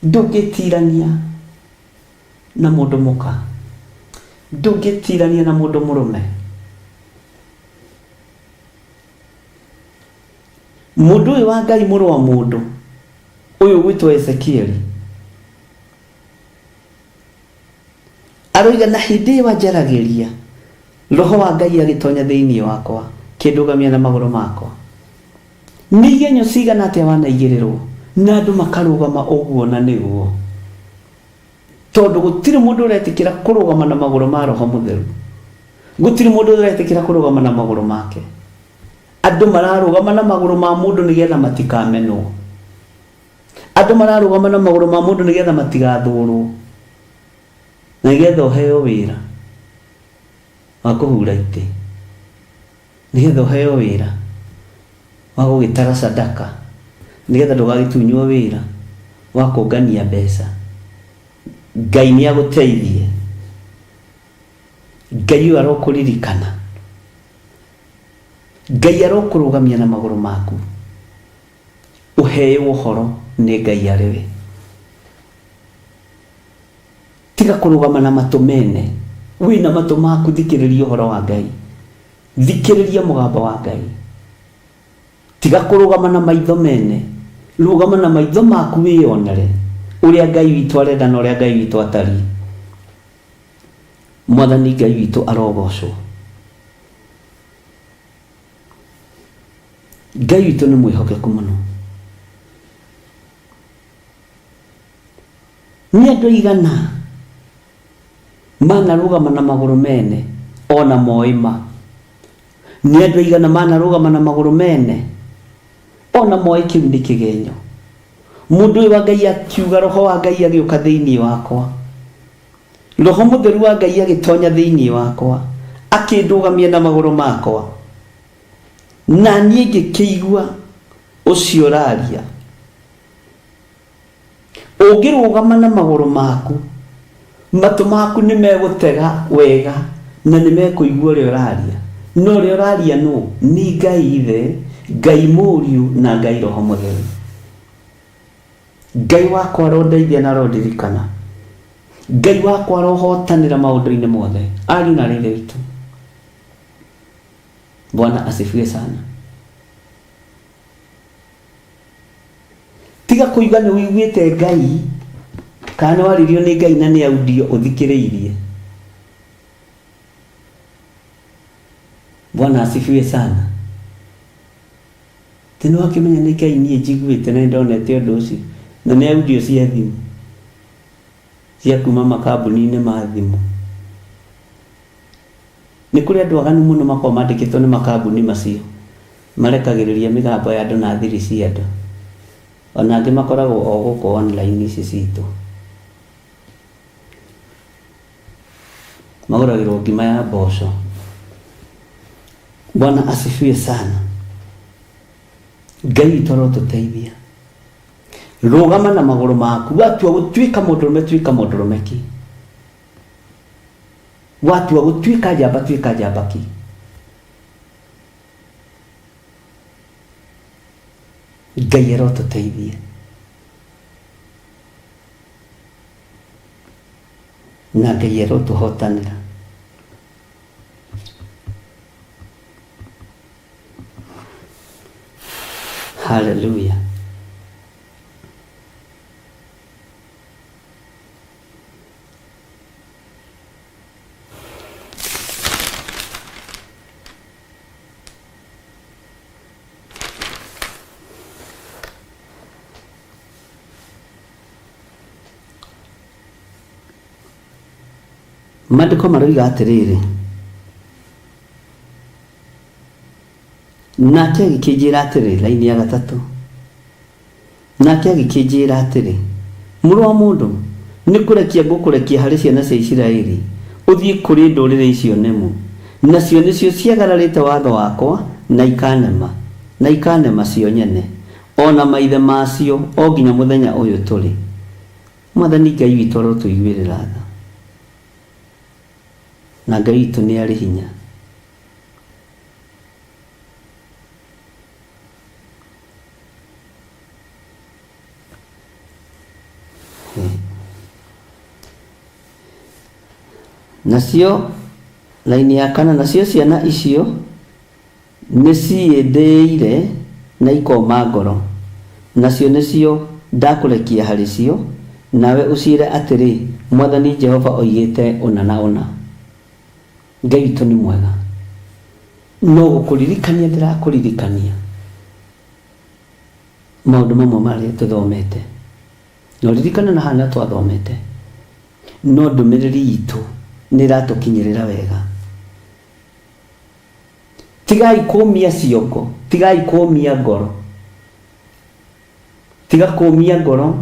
ndũngĩtirania na mũndũ mũka, ndũngĩtirania na mũndũ mũrũme. Mũndũ ũyũ wa Ngai mũrũ wa mũndũ ũyũ ũgwĩtwo Ezekieli aroiga na hĩndĩ ĩyo anjaragĩria roho wa Ngai agĩtonya thĩinĩ wakwa kĩndũgamia na magũrũ makwa. Nĩ igenyo cigana atĩa wanaigĩrĩrwo na andũ makarũgama ũguo na nĩguo tondũ gũtirĩ mũndũ ũretĩkĩra kũrũgama na magũrũ ma roho mũtheru, gũtirĩ mũndũ ũretĩkĩra kũrũgama na magũrũ make. Andũ mararũgama na magũrũ ma mũndũ nĩgetha matikamenwo. Andũ mararũgama na magũrũ ma mũndũ nĩgetha matigathũrwo, na nĩgetha ũheo wĩra wa kũhura itĩ, nĩgetha ũheo wĩra wa gũgĩtara sadaka, nĩgetha ndũgagĩtunywo wĩra wa kũngania mbeca. Ngai nĩ agũteithie. Ngai ũyũ arokũririkana. Ngai arokũrũgamia na magũrũ maku. Ũheo ũhoro nĩ Ngai arĩ we. Tiga kũrũgama na matũ mene. Wĩna matũ maku thikĩrĩria ũhoro wa Ngai. Thikĩrĩria mũgambo wa Ngai. Tiga kũrũgama na maitho mene. Rũgama na maitho maku wĩyonere ũrĩa Ngai witũ arenda na ũrĩa Ngai witũ atariĩ. Mwathani Ngai witũ arogocwo. Ngai witũ nĩ mwĩhokeku mũno. Nĩ andũ aigana manarũgama na magũrũ mene ona moĩ ma? Nĩ andũ aigana manarũgama na magũrũ mene ona moĩ kĩu nĩ kĩgenyo? Mũndũ ũyũ wa Ngai akiuga roho wa Ngai agĩũka thĩinĩ wakwa. Roho mũtheru wa Ngai agĩtonya thĩinĩ wakwa, akĩndũgamia na magũrũ makwa. Na niĩ ngĩkĩigua ũcio ũraria. Ũngĩrũgama na magũrũ maku, matũ maku nĩ megũtega wega na nĩ mekũigua ũrĩa ũraria. Na ũrĩa ũraria nũ? Nĩ Ngai Ithe, Ngai Mũriũ na Ngai Roho Mũtheru. Ngai wakwa arondeithia na arondirikana. Ngai wakwa arohotanĩra maũndũ-inĩ mothe. Ariũ na aarĩ a Ithe witũ. Bwana asifiwe sana. Tiga kũiga nĩ ũiguĩte Ngai kana nĩ waririo nĩ Ngai na nĩ audio ũthikĩrĩirie. Bwana asifiwe sana. Ti nĩ wakĩmenya nĩ Ngai niĩ njiguĩte na nĩ ndonete ũndũ ũcio na nĩ audio cia thimũ cia kuma makambuni-inĩ ma thimũ. Nĩ kũrĩ andũ aganu mũno makoragwo mandĩkĩtwo nĩ makambuni macio, marekagĩrĩria mĩgambo ya andũ na thiri cia andũ. Ona angĩ makoragwo o gũkũ online ici citũ. Magũragĩrwo ngima ya mboco. Bwana asifiwe sana. Ngai witũ arotũteithia. Rũgama na magũrũ maku. Watua gũtuĩka mũndũrũme tuĩka mũndũrũme ki. Watua gũtuĩka njamba tuĩka njamba ki. Ngai arotũteithia. Na Ngai arotũhotanĩra. Haleluya. Maandĩko maroiga atĩrĩrĩ, nake agĩkĩnjĩra atĩrĩ, laini ya gatatũ, nake agĩkĩnjĩra atĩrĩ, mũrũ wa mũndũ, nĩ kũrekia ngũkũrekia harĩ ciana cia Isiraeli, ũthiĩ kũrĩ ndũrĩrĩ icio nemu, nacio nĩcio ciagararĩte watho wakwa na ikanema, na ikanema cio nyene, o na maithe macio, o nginya mũthenya ũyũ tũrĩ. Mwathani Ngai witũ arotũiguĩrĩra tha, na Ngai witũ nĩ arĩ hinya. Nacio laini ya kana, nacio ciana icio Nĩciĩndĩĩire na ikooma ngoro, nacio nĩcio ndakũrekia harĩ cio, nawe ũciĩre atĩrĩ, 'Mwathani Jehova oigĩte ũna na ũna. Ngai witũ nĩ mwega. No gũkũririkania ndĩrakũririkania maũndũ mamwe marĩa tũthomete. Na ũririkane na haha twathomete, no ndũmĩrĩri itũ nĩ ĩratũkinyĩrĩra wega. Tigai kũmia ciongo, tigai kũmia ngoro. Tiga kũmia ngoro,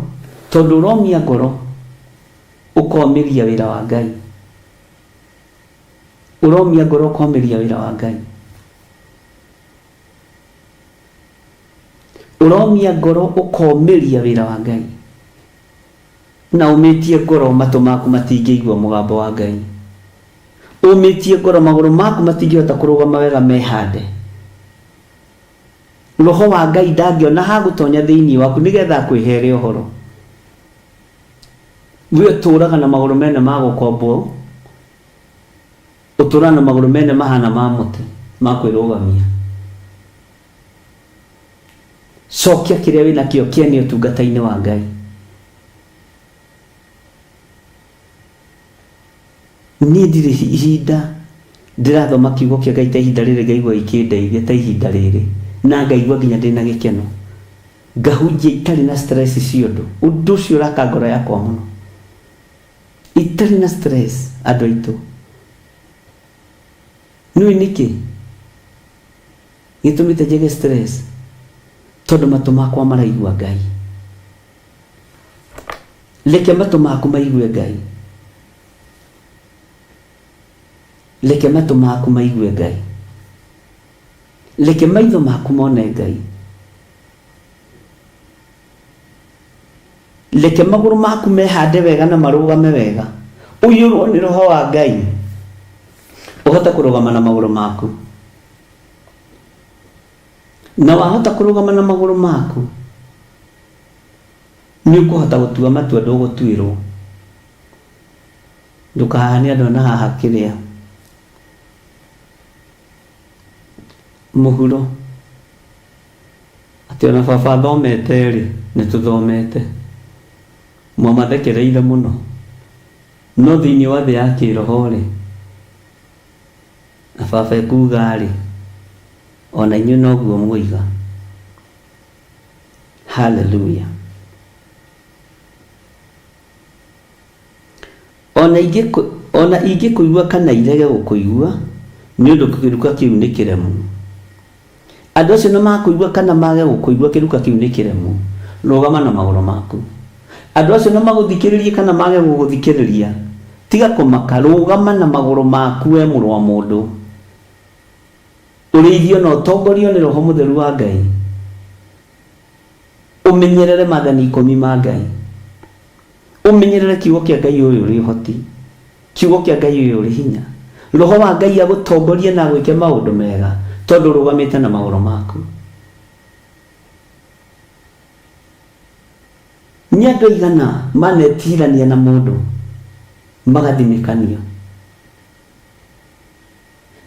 tondũ ũromia ngoro ũkomĩria wĩra wa Ngai. Ũromia ngoro ũkomĩria wĩra wa Ngai. Ũromia ngoro ũkomĩria wĩra wa Ngai. Na ũmĩtie ngoro matũ maku matingĩigua mũgambo wa Ngai. Ũmĩtie ngoro magũrũ maku matingĩhota kũrũgama wega mehande. Roho wa Ngai ndangĩona ha gũtonya thĩinĩ waku nĩgetha akwĩhere ũhoro. We ũtũraga na magũrũ mene ma gũkombwo, ũtũraga na magũrũ mene mahana ma mũtĩ ma kwĩrũgamia. Cokia kĩrĩa wĩnakĩo kĩene ũtungata-inĩ wa Ngai. Niĩ ndirĩ ihinda ndĩrathoma kiugo kĩa Ngai ta ihinda rĩrĩ ngaigua gĩkĩndeithia ta ihinda rĩrĩ na ngaigua nginya ndĩna gĩkeno. Ngahunjia itarĩ na stress cia ũndũ. Ũndũ ũcio ũraka ngoro yakwa mũno. Itarĩ na stress andũ aitũ. Nĩũĩ nĩkĩ? Gĩtũmĩte njage stress tondũ matũ makwa maraigua Ngai. Reke matũ maku maigue Ngai. Reke matũ maku maigue Ngai. Reke maitho maku mone Ngai. Reke magũrũ maku mehande wega na marũgame wega. Ũiyũrwo nĩ roho wa Ngai. Ũhote kũrũgama na magũrũ maku. Na wahota kũrũgama na magũrũ maku, nĩ ũkũhota gũtua matua ndũgũtuĩrwo. Ndũkahane andũ a na haha kĩrĩa mũhuro. Atĩ ona baba athomete rĩ, nĩ tũthomete. Mwamathekereire mũno. No thĩinĩ wa thĩ ya kĩroho rĩ, na baba ekuga rĩ, ona inyuĩ noguo mwoiga. Hallelujah. Ona ona ingĩkũigua kana irege gũkũigua, nĩ ũndũ kĩruka kĩu nĩ kĩremu. Andũ acio nĩ makũigua kana mage gũkũigua, kĩruka kĩu nĩ kĩremu. Rũgama na magũrũ maku. Andũ acio nĩ magũthikĩrĩrie kana mage gũgũthikĩrĩria, tiga kũmaka, rũgama na magũrũ maku we mũrũ wa mũndũ. Ũrĩithio na ũtongorio nĩ Roho Mũtheru wa Ngai. Ũmenyerere maathani ikũmi ma Ngai. Ũmenyerere kiugo kĩa Ngai ũyũ ũrĩ ũhoti. Kiugo kĩa Ngai ũyũ ũrĩ hinya. Roho wa Ngai agũtongorie na agwĩke maũndũ mega tondũ ũrũgamĩte na magũrũ maku. Nĩ andũ aigana manetirania na mũndũ magathimĩkanio?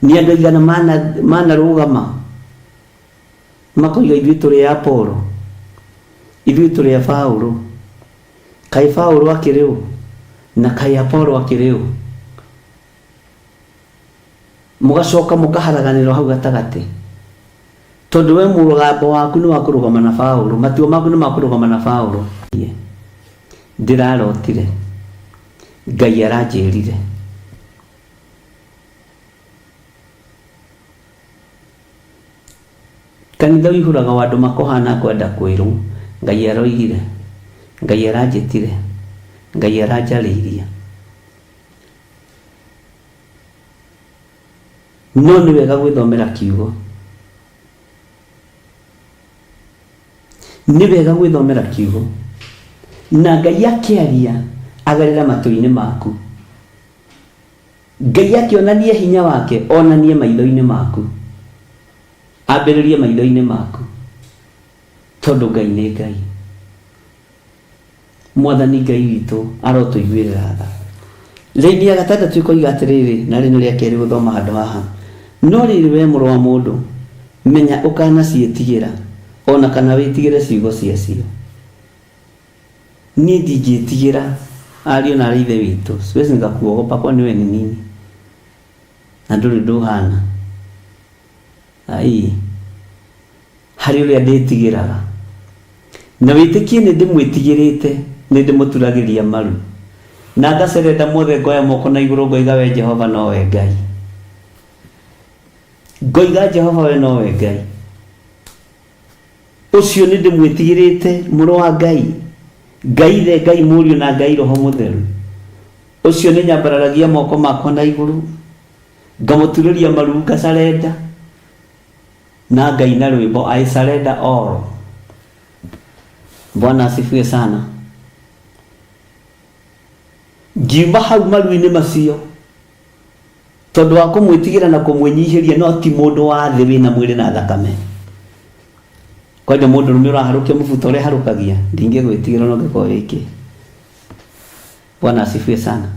Nĩ andũ aigana manarũgama makoiga ithuĩ tũrĩ a Apolo, ithuĩ tũrĩ a Paũlũ, kaĩ Paũlũ akĩrĩ ũ na kaĩ Apolo akĩrĩ ũ? Mũgacoka mũkaharaganĩra hau gatagatĩ tondũ we mũgambo waku nĩ wa kũrũgama na Paũlũ, matua maku nĩ ma kũrũgama na Paũlũ. Ndĩrarotire Ngai aranjĩrire. Kanitha ũihũraga wa andũ makũhana kwenda kwĩrwo Ngai aroigire, Ngai aranjĩtire, Ngai aranjarĩirie. No nĩ wega gwĩthomera kiugo. Nĩ wega gwĩthomera kiugo. Na Ngai akĩaria agerere matũ-inĩ maku. Ngai akĩonania hinya wake onanie maitho-inĩ maku. Ambĩrĩrie maitho-inĩ maku. Tondũ Ngai nĩ Ngai. Mwathani Ngai witũ arotũiguĩrĩra tha. Raini ya gatandatũ ĩkoiga atĩrĩrĩ, na rĩ nĩ rĩa kerĩ gũthoma handũ haha. No rĩrĩ we mũrũ wa mũndũ, menya ũkanaciĩtigĩra, o na kana wĩtigĩre ciugo ciacio. Niĩ ndingĩtigĩra ariũ na aarĩ a Ithe witũ, siwezi nikakuogopa kwani wewe ni nini? Na ndũrĩ ũndũ ũhana. Ai, harĩ ũrĩa ndĩtigĩraga. Na wĩtĩkie nĩ ndĩmwĩtigĩrĩte, nĩ ndĩmũturagĩria maru. Na ngacerenda mothe ngoya moko na igũrũ ngoiga we Jehova nowe Ngai. Ngoiga Jehova we nowe Ngai. Ũcio nĩ ndĩmwĩtigĩrĩte, Mũrũ wa Ngai, Ngai Ithe, Ngai Mũriũ, na Ngai Roho Mũtheru. Ũcio nĩ nyambararagia moko makwa na igũrũ, ngamũturĩria maru ngacarenda, na ngaina rwĩmbo I surrender all. Bwana asifiwe sana. Ngiuma hau maru-inĩ macio tondũ wa kũmwĩtigĩra na kũmwĩnyihĩria no ti mũndũ wa thĩ wĩna mwĩrĩ na thakame. Kwanja mũndũ rũme ũraharũkia mũbuto ũrĩa harũkagia ndingĩgwĩtigĩra no ngĩkorwo wĩkĩ. Bwana asifiwe sana.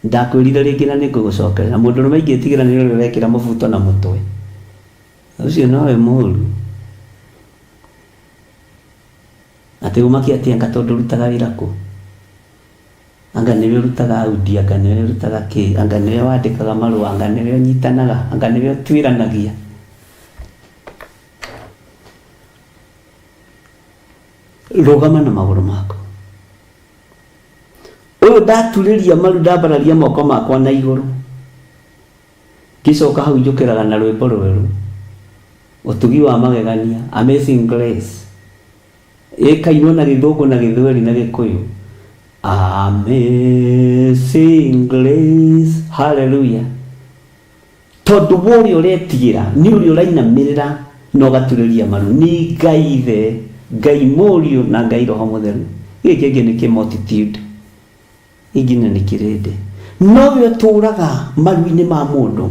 Ndakwĩrire rĩngĩ na nĩngũgũcokerera mũndũ rũme ingĩtigĩra nĩ ũrĩa ũrekĩra mũbuto na mũtwe ũcio nowe mũru. Atĩ ũmaki atĩ anga tondũ ũrutaga wĩra kũ? Anga nĩwe ũrutaga audio, anga nĩwe ũrutaga kĩ, anga nĩwe wandĩkaga marũa, anga nĩwe ũnyitanaga, anga nĩwe ũtuĩranagia. Rũgama na magũrũ maku. Ũyũ ndaturĩria maru ndambararia moko makwa na igũrũ. Ngĩcoka hau njũkĩraga na rwĩmbo rwerũ. Ũtugi wa magegania, Amazing Grace. Ĩkainwo na Gĩthũngũ na Gĩthweri na Gĩkũyũ. Amazing Grace. Hallelujah. Tondũ we ũrĩa ũretigĩra nĩ ũrĩa ũrainamĩrĩra na ũgaturĩria maru nĩ Ngai Ithe, Ngai Mũriũ na Ngai Roho Mũtheru. Gĩkĩ kĩngĩ nĩ kĩ multitude. Ingine nĩ kĩrĩndĩ. No we ũtũraga maru-inĩ ma mũndũ.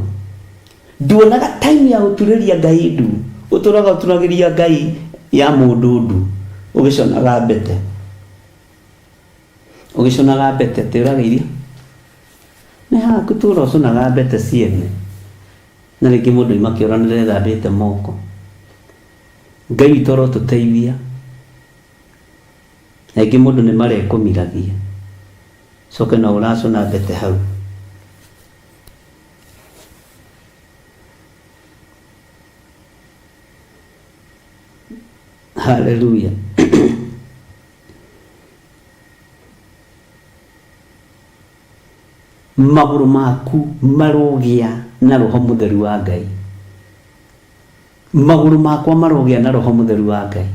Nduonaga time ya gũturĩria Ngai ndu. Ũtũraga ũturagĩria Ngai ya mũndũ ndu. Ũgĩconaga mbete. Ũgĩconaga mbete atĩ ũrageithio. Nĩ haku tũra ũconaga mbete ciene. Na rĩngĩ mũndũ aima kĩoro nĩ ndethambĩte moko. Ngai witũ arotũteithia. Na rĩngĩ mũndũ nĩ marekũmiragia. Coke no ũracũna mbete hau. Hallelujah. Magũrũ maku marogĩa na roho mũtheru wa Ngai. Magũrũ makwa marogĩa na roho mũtheru wa Ngai.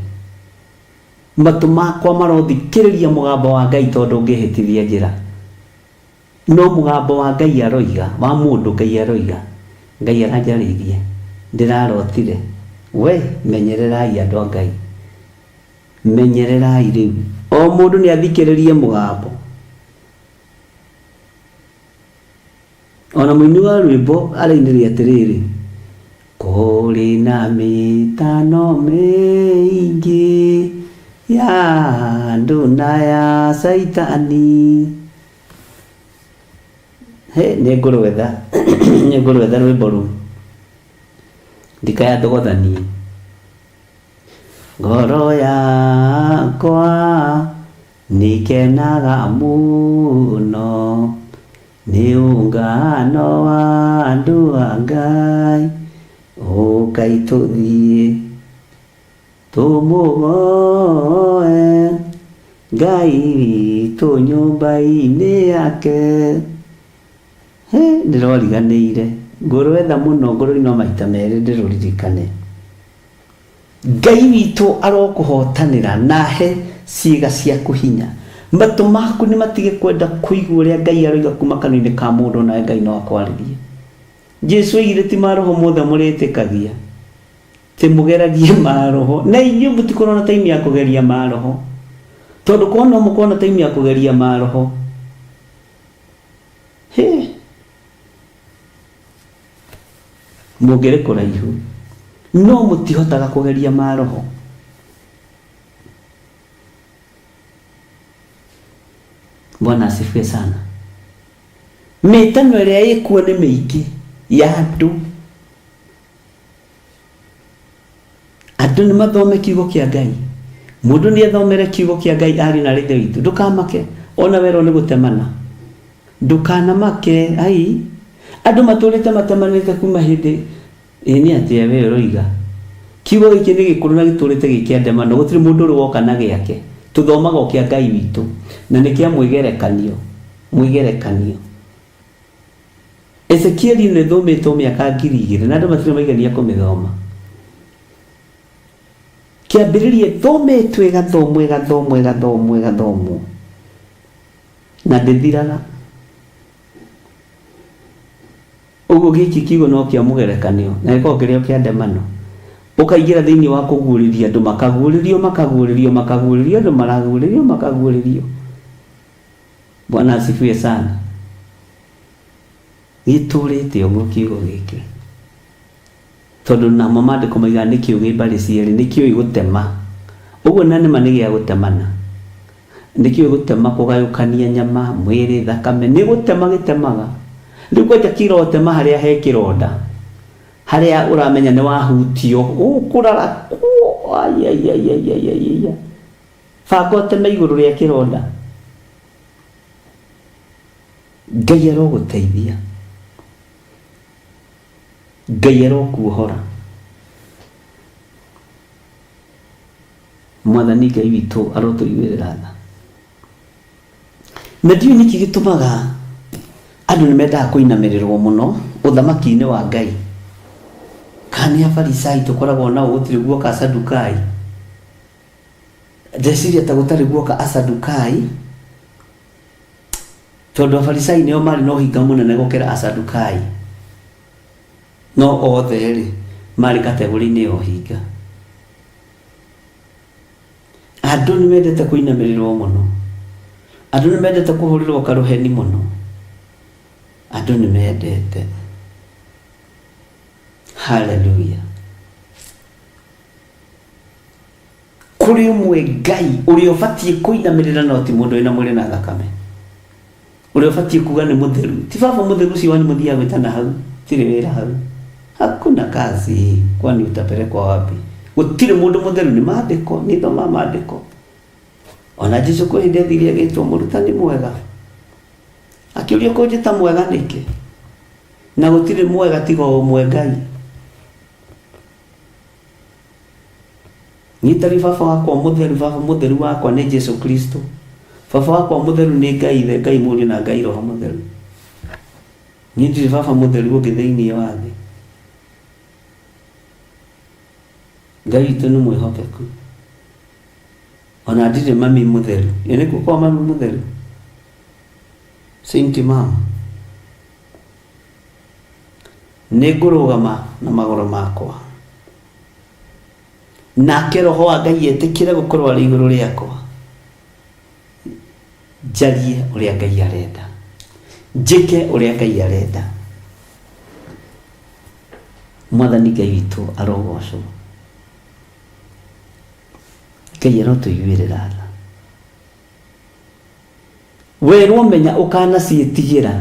Matũ makwa marothikĩrĩria mũgambo wa Ngai tondũ ngĩhĩtithia njĩra. No mũgambo wa Ngai aroiga, wa mũndũ Ngai aroiga. Ngai aranjarĩirie, ndĩrarotire. We menyererai andũ a Ngai, menyererai rĩu. O mũndũ nĩ athikĩrĩrie mũgambo. Ona mũini wa rwĩmbo arainire atĩrĩrĩ, kũrĩ na mĩtano mĩingĩ ya andũ na ya caitani. Hĩ, nĩ ngũrwetha nĩ ngũrwetha rwĩmbo rũu ndikaya ndogothanie. Ngoro yakwa nĩkenaga mũno nĩ ũngano wa andũ a Ngai, ũkai tũthiĩ tũmũgoe Ngai witũ nyũmba-inĩ yake. Hĩ, ndĩroriganĩire, ngũrwetha mũno ngũrũinwo maita merĩ ndĩrũririkane. Ngai witũ arokũhotanĩra na ahe ciĩga ciaku hinya. Matũ maku nĩ matige kwenda kũigua ũrĩa Ngai aroiga kuma kanua-inĩ ka mũndũ nawe Ngai no akwarĩrie. Jesu oigire ti maroho mothe mũrĩtĩkagia. Ti mũgeragie maroho. Na inyuĩ mũtikorwo na time ya kũgeria maroho. Tondũ korwo no mũkorwo na time ya kũgeria maroho. Hĩ! Mũngĩrĩ kũraihu. No mũtihotaga kũgeria maroho. Bwana asifiwe sana. Mĩtano ĩrĩa ĩkuo nĩ mĩingĩ ya andũ. Andũ nĩ mathome kiugo kĩa Ngai. Mũndũ nĩ ethomere kiugo kĩa Ngai ariũ na aarĩ a Ithe witũ. Ndũkamake ona werwo nĩ gũtemana. Ndũkanamake ai. Andũ matũrĩte matemanĩte kuma hĩndĩ ĩ nĩ atĩa we ũroiga. Kiugo gĩkĩ nĩ gĩkũrũ na gĩtũrĩte gĩ kĩa ndemano. Gũtirĩ mũndũ ũrĩ woka na gĩake. Tũthomaga o kĩa Ngai witũ. Na nĩ kĩa mwĩgerekanio. Mwĩgerekanio. Ezekieli ĩno ĩthometwo mĩaka 2000 na andũ matirĩ maigania kũmĩthoma. Kĩambĩrĩria ĩthometwo ĩgathomwo ĩgathomwo ĩgathomwo ĩgathomwo na ndĩthiraga. Ũguo gĩkĩ kiugo no kĩa mũgerekanio na gĩkoragwo kĩrĩ o kĩa ndemano. Ũkaingĩra thĩinĩ wa kũguũrĩria andũ makaguũrĩrio makaguũrĩrio makaguũrĩrio andũ maraguũrĩrio makaguũrĩrio. Bwana asifiwe sana. Gĩtũrĩte ũguo kiugo gĩkĩ. Tondũ namo maandĩko maigaga nĩ kĩũgĩ mbarĩ cierĩ, nĩ kĩũĩ gũtema. Ũguo na nĩma nĩ gĩa gũtemana. Nĩ kĩũĩ gũtema kũgayũkania nyama, mwĩrĩ, thakame, nĩ gũtema gĩtemaga. Rĩu kwanja kĩrotema harĩa he kĩronda. Harĩa ũramenya nĩ wahutio, ũkũrarakwo, aiaiaiaiaiaia. Banga ũteme igũrũ rĩa kĩronda. Ngai arogũteithia. Ngai arokuohora. Mwathani Ngai witũ arotũiguĩrĩra tha. Na ndiũĩ nĩkĩ gĩtũmaga andũ nĩ mendaga kũinamĩrĩrwo mũno ũthamaki-inĩ wa Ngai. Kana nĩ Afarisai tũkoragwo nao gũtirĩ guoka Asadukai. Ndeciria ta gũtarĩ guoka Asadukai, tondũ Afarisai nĩo marĩ na ũhinga mũnene gũkĩra Asadukai. No othe-rĩ, marĩ kategori-inĩ ya ũhinga. Andũ nĩ mendete kũinamĩrĩrwo mũno. Andũ nĩ mendete kũhũrĩrwo karũheni mũno. Andũ nĩ mendete. Haleluya. Kũrĩ ũmwe Ngai ũrĩa ũbatiĩ kũinamĩrĩra no ti mũndũ wĩna mwĩrĩ na thakame. Ũrĩa ũbatiĩ kuga nĩ mũtheru. Ti baba mũtheru ũcio wanyu mũthiaga gwĩtana hau. Tirĩ wĩra hau. Hakuna kazi. Kwani utapelekwa wapi? Gũtirĩ mũndũ mũtheru nĩ maandĩko, nĩ thomaga maandĩko. Ona Jesu kwĩ hĩndĩ athire agĩtwo mũrutani mwega. Akĩũrio kũnjĩta mwega nĩkĩ? Na gũtirĩ mwega tiga o ũmwe Ngai. Niĩ tari baba wakwa mũtheru, baba mũtheru wakwa nĩ Jesu Kristo. Baba wakwa mũtheru nĩ Ngai Ithe, Ngai Mũriũ na Ngai Roho Mũtheru. Niĩ ndirĩ baba mũtheru ũngĩ thĩinĩ wa thĩ. Ngai witũ nĩ mwĩhokeku. Ona ndirĩ mami mũtheru. Ĩ nĩkuo kwa mami mũtheru? Saint mama. Nĩ ngũrũgama na magũrũ makwa. Nake Roho wa Ngai etĩkĩre gũkorwo arĩ igũrũ rĩakwa, njarie ũrĩa Ngai arenda, njĩke ũrĩa Ngai arenda. Mwathani Ngai witũ arogocwo. Ngai arotũiguĩrĩra tha. Werwo menya ũkanaciĩtigĩra,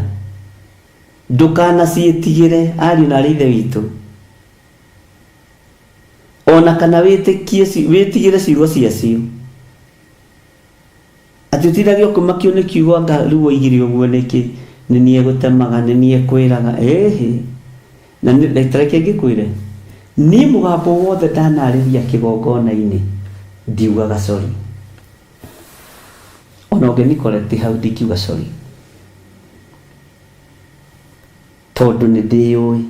ndũkanaciĩtigĩre ariũ na arĩ ithe witũ. Ona kana wĩtĩkie wĩtigĩre ciugo ciacio. Atĩ ũtindage ũkĩmakio nĩ kiugo anga rĩu oigire ũguo nĩkĩ, nĩ niĩ egũtemaga, nĩ niĩ ekwĩraga, ĩhĩ. Na ta reke ngĩkwĩre, niĩ mũgambo wothe ndanarĩria kĩgongona-inĩ, ndiugaga sorry. Ona ũngĩnicorrect hau ndingiuga sorry. Tondũ nĩ ndĩyũĩ.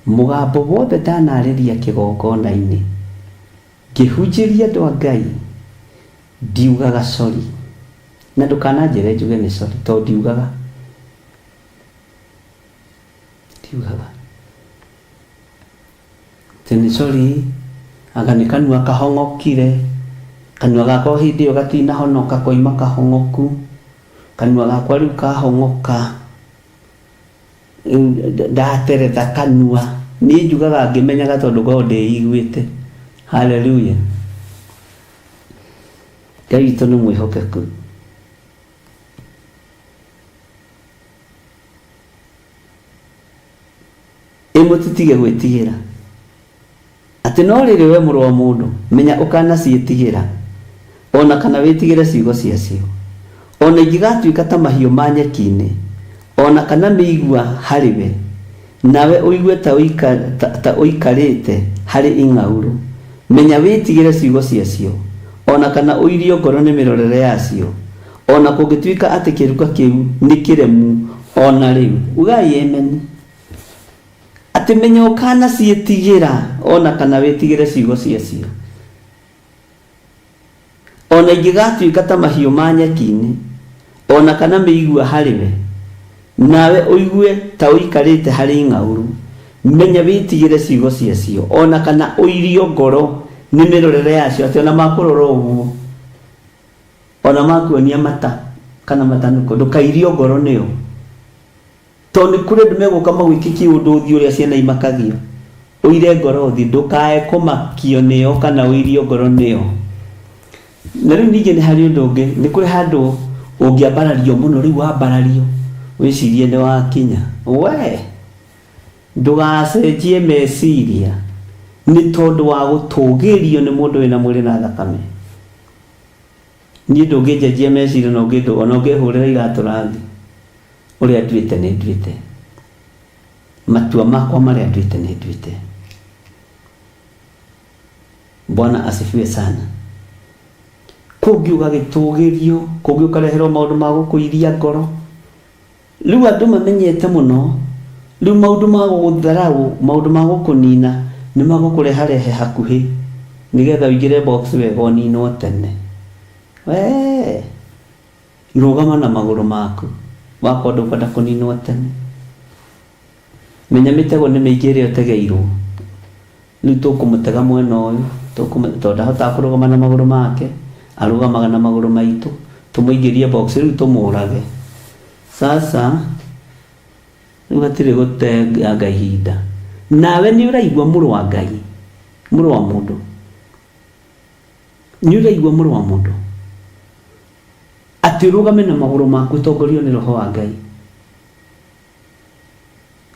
Mũgambo wothe ndanarĩria kĩgongona-inĩ, ngĩhunjĩria andũ a Ngai, ndiugaga sorry. Na ndũkananjĩre njuge nĩ sorry, tondũ ndiugaga. Ndiugaga. Atĩ nĩ sorry, anga nĩ kanua kahong'okire, kanua gakwa hĩndĩ ĩyo gatinahonoka koima kahong'oku, kanua gakwa rĩu kahong'oka. Ndateretha kanua niĩ njugaga ngĩmenyaga tondũ ngoragwo ndĩiguĩte. Haleluya. Ngai witũ nĩ mwĩhokeku. Ĩ mũtitige gwĩtigĩra. Atĩ no rĩrĩ, wee mũrũ wa mũndũ, menya ũkanaciĩtigĩra, o na kana wĩtigĩre ciugo ciacio. O na ingĩgatuĩka ta mahiũ ma nyeki-inĩ, o na kana mĩigua harĩ we, nawe ũigue ta ta ũikarĩte harĩ ing'aurũ, menya wĩtigĩre ciugo ciacio, o na kana ũirio ngoro nĩ mĩrorere yacio, o na kũngĩtuĩka atĩ kĩruka kĩu nĩ kĩremu o na rĩu. Ugai Ameni. Atĩ menya ũkanaciĩtigĩra o na kana wĩtigĩre ciugo ciacio. O na ingĩgatuĩka ta mahiũ ma nyeki-inĩ, o na kana mĩigua harĩ we, nawe ũigue ta ũikarĩte harĩ ing'aurũ, menya wĩtigĩre ciugo ciacio, o na kana ũirio ngoro nĩ mĩrorere yacio, atĩ o na makũrora ũguo, o na makuonia mata kana matanukũ, ndũkairio ngoro nĩo. Tondũ nĩ kũrĩ andũ megũka magwĩke kĩũndũ ũthiĩ ũrĩa ciana imakagio. Ũire ngoro ũthiĩ, ndũkae kũmakio nĩo kana ũirio ngoro nĩo. Na rĩu ningĩ nĩ harĩ ũndũ ũngĩ, nĩ kũrĩ handũ ũngĩambarario mũno, rĩu wambarario wĩcirie nĩ wakinya. We! Ndũgacenjie meciria nĩ tondũ wa gũtũgĩrio nĩ mũndũ wĩna mwĩrĩ na thakame. Niĩ ndũngĩnjenjia meciria na ona ũngĩhũrĩra iratũ rangi. Ũrĩa nduĩte nĩ nduĩte. Matua makwa marĩa nduĩte nĩ nduĩte. Bwana asifiwe sana. Kũngĩ ũgagĩtũgĩrio, kũngĩ ũkareherwo maũndũ ma gũkũiria ngoro. Rĩu andũ mamenyete mũno, rĩu maũndũ ma gũgũtharaũ, maũndũ ma gũkũnina nĩ magũkũreharehe hakuhĩ nĩgetha ũingĩre box wega ũninwo tene. Wee! Rũgama na magũrũ maku, wakorwo ndũkwenda kũninwo tene. Menya mĩtego nĩ mĩingĩ ĩrĩa ũtegeirwo. Rĩu tũkũmũtega mwena ũyũ, tondũ ndahotaga kũrũgama na magũrũ make, arũgamaga na magũrũ maitũ, tũmũingĩrie box rĩu tũmũrage. Sasa rĩu hatirĩ gũteanga ihinda. Nawe nĩ ũraigua mũrũ wa Ngai, mũrũ wa mũndũ. Nĩ ũraigua mũrũ wa mũndũ? Atĩ ũrũgame na magũrũ maku ũtongorio nĩ Roho wa Ngai.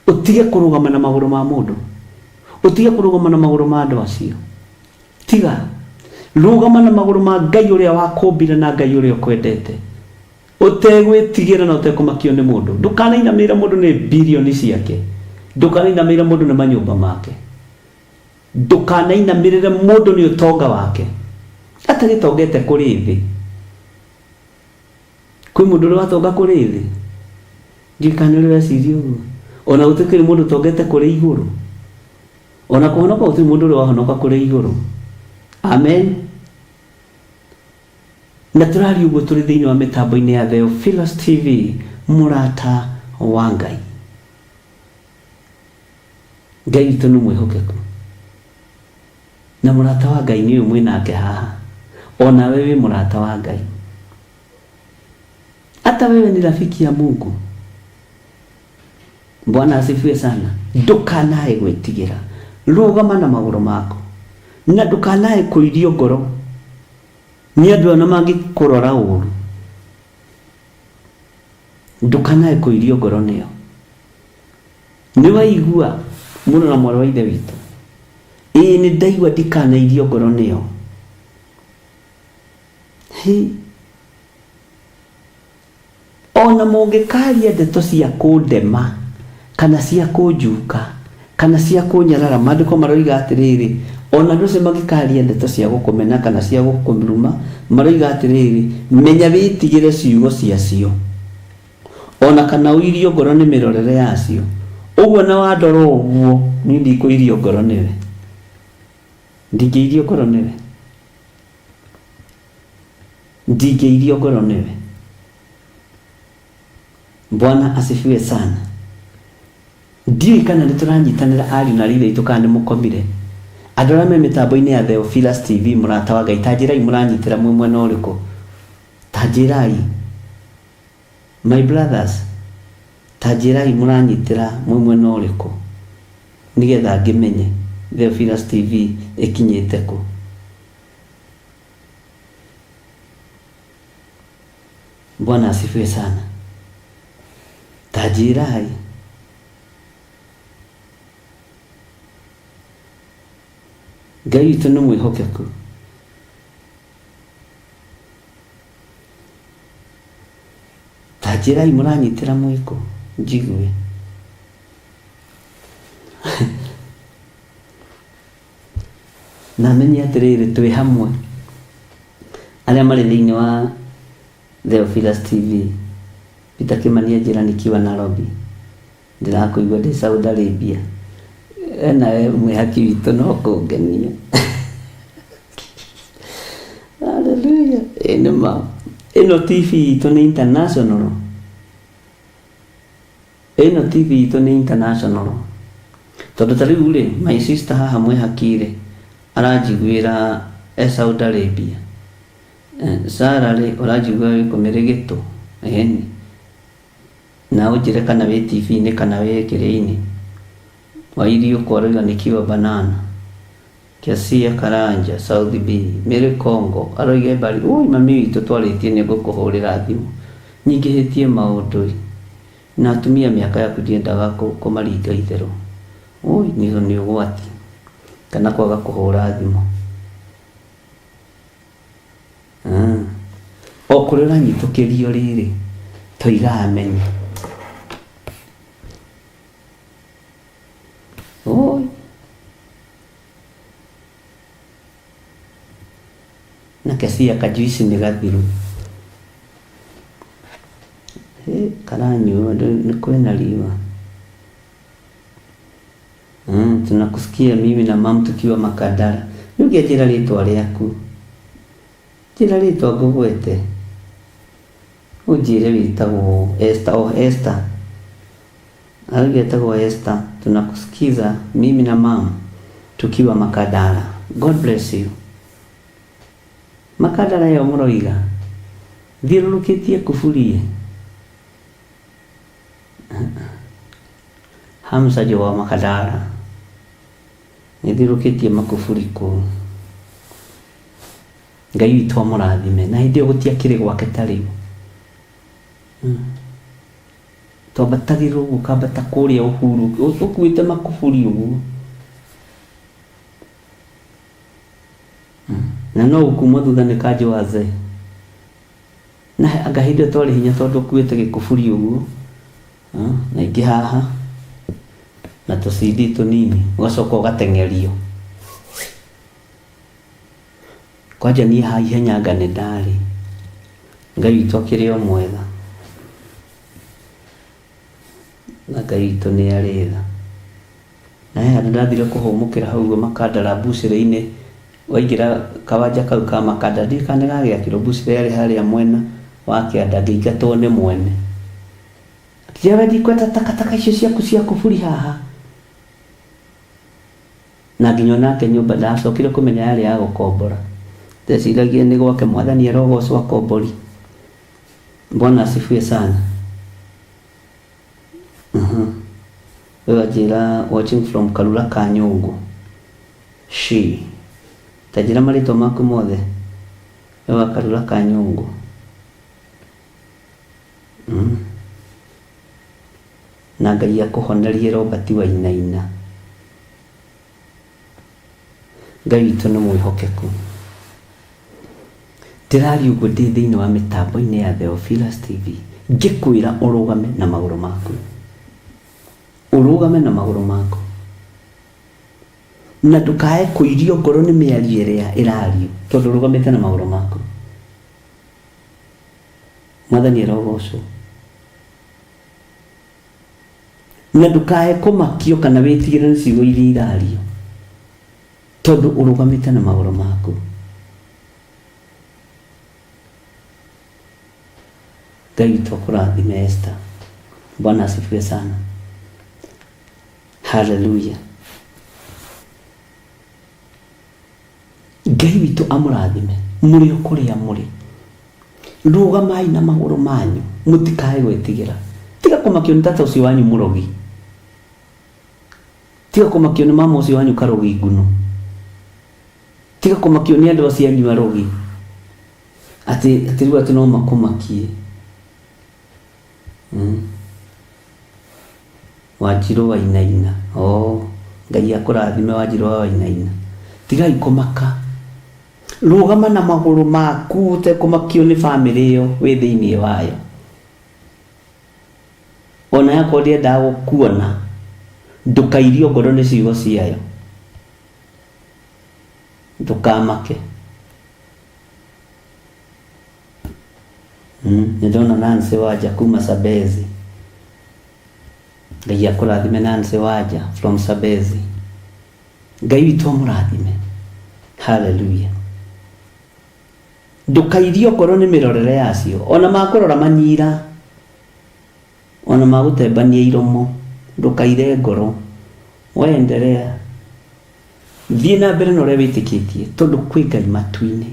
Ũtige kũrũgama na magũrũ ma mũndũ. Ũtige kũrũgama na magũrũ ma andũ acio. Tiga. Rũgama na magũrũ ma Ngai ũrĩa wakũmbire na Ngai ũrĩa ũkwendete. Ũtegwĩtigĩra na ũtekũmakio nĩ mũndũ. Ndũkanainamĩrĩre mũndũ nĩ birioni ciake. Ndũkanainamĩrĩre mũndũ nĩ manyũmba make. Ndũkanainamĩrĩre mũndũ nĩ ũtonga wake. Atagĩtongete kũrĩ thĩ. Kwĩ mũndũ ũrĩ watonga kũrĩ thĩ? Ndiũĩ kana nĩ ũrĩ weciria ũguo. Ona gũtikĩrĩ mũndũ ũtongete kũrĩ igũrũ. Ona kũhonoka gũtirĩ mũndũ ũrĩ wahonoka kũrĩ igũrũ. Amen. Na tũraria ũguo tũrĩ thĩinĩ wa mĩtambo-inĩ ya Theophilus TV, mũrata wa Ngai. Ngai witũ nĩ mwĩhokeku. Na mũrata wa Ngai nĩ ũyũ mwĩ nake haha. O nawe wĩ mũrata wa Ngai. Hata wewe ni rafiki ya Mungu. Bwana asifiwe sana. Ndũkanae gwĩtigĩra. Rũgama na magũrũ maku. Na ndũkanae kũirio ngoro nĩ andũ ona mangĩkũrora ũru. Ndũkanae kũirio ngoro nĩo. Nĩ waigua mũrũ na mwarĩ wa ithe witũ? Ĩĩ nĩ ndaigua ndikanairio ngoro nĩo. Hĩ! Ona mũngĩkaria ndeto cia kũndema kana cia kũnjuka kana cia kũnyarara, maandĩko maroiga atĩrĩrĩ, ona andũ acio mangĩkaria ndeto cia gũkũmena kana cia gũkũruma, maroiga atĩrĩrĩ, menya wĩtigĩre ciugo ciacio, ona kana ũirio ngoro nĩ mĩrorere yacio. Ũguo na wandora ũguo, niĩ ndikũirio ngoro nĩwe. Ndingĩirio ngoro nĩwe. Ndingĩirio ngoro nĩwe. Bwana asifiwe sana. Ndiũĩ kana nĩ tũranyitanĩra ariũ na aarĩ aitũ kana nĩ mũkomire. Andũ arĩa me mĩtambo-inĩ ya Theophilus TV mũrata wa Ngai ta njĩrai mũranyitĩra mwĩ mwena ũrĩkũ. Ta njĩrai. My brothers, ta njĩrai mũranyitĩra mwĩ mwena ũrĩkũ nĩgetha ngĩmenye Theophilus TV ĩkinyĩte kũ. Bwana asifiwe sana. Ta njĩrai. Ngai witũ nĩ mwĩhokeku. Ta njĩrai mũranyitĩra mwĩkũ njigue. Na menye atĩrĩrĩ twĩ hamwe arĩa marĩ thĩinĩ wa Theophilus TV. Peter Kimani anjĩra nikiwa Nairobi. Ndĩrakũigua ndĩ Saudi Arabia. We nawe mwĩhaki witũ no kũngenia. Hallelujah. Ĩ nĩ ma. Ĩno TV itũ nĩ international. Ĩno TV itũ nĩ international. Tondũ ta rĩu rĩ, my sister haha mwĩhaki rĩ, aranjiguĩra e Saudi Arabia. Sarah rĩ, ũranjigua wĩ kũ Mĩrĩgĩtũ? Ĩni. Na ũnjĩre kana wĩ TV-inĩ kana wĩ kĩrĩa-inĩ. Wairiũkũ aroiga nikiwa banana. Kĩacia Karanja, South B, Mary Congo aroiga embari, ũi mami witũ twarĩtie nĩ ngũkũhũrĩra thimũ. Nyingĩhĩtie maũndũ ĩ. Na atumia mĩaka yaku ndiendaga kũmaringa itherũ. Ũi nĩ ũgwati. Kana kwaga kũhũra thimũ. O kũrĩa ũranyitũkĩrio rĩrĩ, toiga ameni. Ũi. Na kecia kajuici nĩ gathiru. Hĩ, karanyuo nĩ kwĩna riũa. Tunakusikia mimi na mam tukiwa Makadara. Rĩu ngĩanjĩra rĩtwa rĩaku. Njĩra rĩtwa ngũgwete. Ũnjĩre wĩtagwo Esther. Oh, Esther. Arauga etagwo Esther. Tunakusikiza mimi na mam tukiwa Makadara. God bless you. Makadara ĩyo mũroiga thiũrũrũkĩtie kuburie. Hamza Jowa Makadara nĩthiũrũrũkĩtie makuburi kũu. Ngai witũ amũrathime. Na hĩndĩ ĩyo gũtiakĩrĩ gwake ta rĩu. Twambatagĩrĩra ũguo ũkambata kũrĩa Uhuru ũkuĩte makuburi ũguo. Na no gũkumwo thutha nĩ kanjũ wazee. Na anga hĩndĩ ĩyo twarĩ hinya tondũ ũkuĩte gĩkuburi ũguo na ingĩ haha na tũ CD tũnini ũgacoka ũgateng'erio. Kwanja niĩ ha ihenya anga nĩ ndarĩ. Ngai witũ akĩrĩ o mwega. Na Ngai witũ nĩ arĩ tha. Na he handũ ndathire kũhũmũkĩra hau ũguo Makandara mbucĩrĩ-inĩ, waingĩra kawanja kau ka Makandara, ndiũĩ kana nĩ gagĩakirwo, mbucĩrĩ yarĩ harĩa mwena wa kĩanda ngĩingatwo nĩ mwene. Akĩnjĩra we ndikwenda takataka icio ciaku cia kuburi haha. Na nginya onake nyũmba ndacokire kũmenya yarĩ ya gũkombora. Ndeciragia nĩ gwake mwathani arogocwo akombori. Bwana asifiwe sana. Ũyũ anjĩra watching from Karura ka Nyũngũ. She. Ta njĩra marĩtwa maku mothe. We wa Karura ka Nyũngũ. Na Ngai akũhonerie Robert Wainaina. Ngai witũ nĩ mwĩhokeku. Ndĩraria ũguo ndĩ thĩinĩ wa mĩtambo-inĩ ya Theophilus TV ngĩkwĩra ũrũgame na magũrũ maku. Ũrũgame na magũrũ maku. Na ndũkae kũirio ngoro nĩ mĩario ĩrĩa ĩrario tondũ ũrũgamĩte na magũrũ maku. Mwathani arogocwo. Na ndũkae kũmakio kana wĩtigĩre nĩ ciugo iria irario tondũ ũrũgamĩte na magũrũ maku. Ngai witũ akũrathime Esther. Bwana asifiwe sana. Haleluya. Ngai witũ amũrathime mũrĩ o kũrĩa mũrĩ. Rũgamai na magũrũ manyu mũtikae gwĩtigĩra. Tiga kũmakio nĩ tata ũcio wanyu mũrogi. Tiga kũmakio nĩ mama ũcio wanyu karogi ngunu. Tiga kũmakio nĩ andũ acio anyu arogi. Atĩ atĩ rĩu atĩ no makũmakie. Wanjirũ Wainaina. Oh, Ngai akũrathime Wanjirũ wa Wainaina. Tigai kũmaka. Rũgama na magũrũ maku ũtekũmakio nĩ bamĩrĩ ĩyo wĩ thĩinĩ wayo. Ona yakorwo ndĩendaga gũkuona, ndũkairio ngoro nĩ ciugo ciayo. Ndũkamake. Nĩ ndona Nancy Wanja kuma Sabezi. Ngai akũrathime Nancy Wanja from Sabezi. Ngai witũ amũrathime. Hallelujah. Ndũkairio ngoro nĩ mĩrorere yacio ona makũrora manyira ona magũtembania iromo ndũkaire ngoro weendelea thiĩ na mbere na ũrĩa wĩtĩkĩtie tondũ kwĩ Ngai matu-inĩ.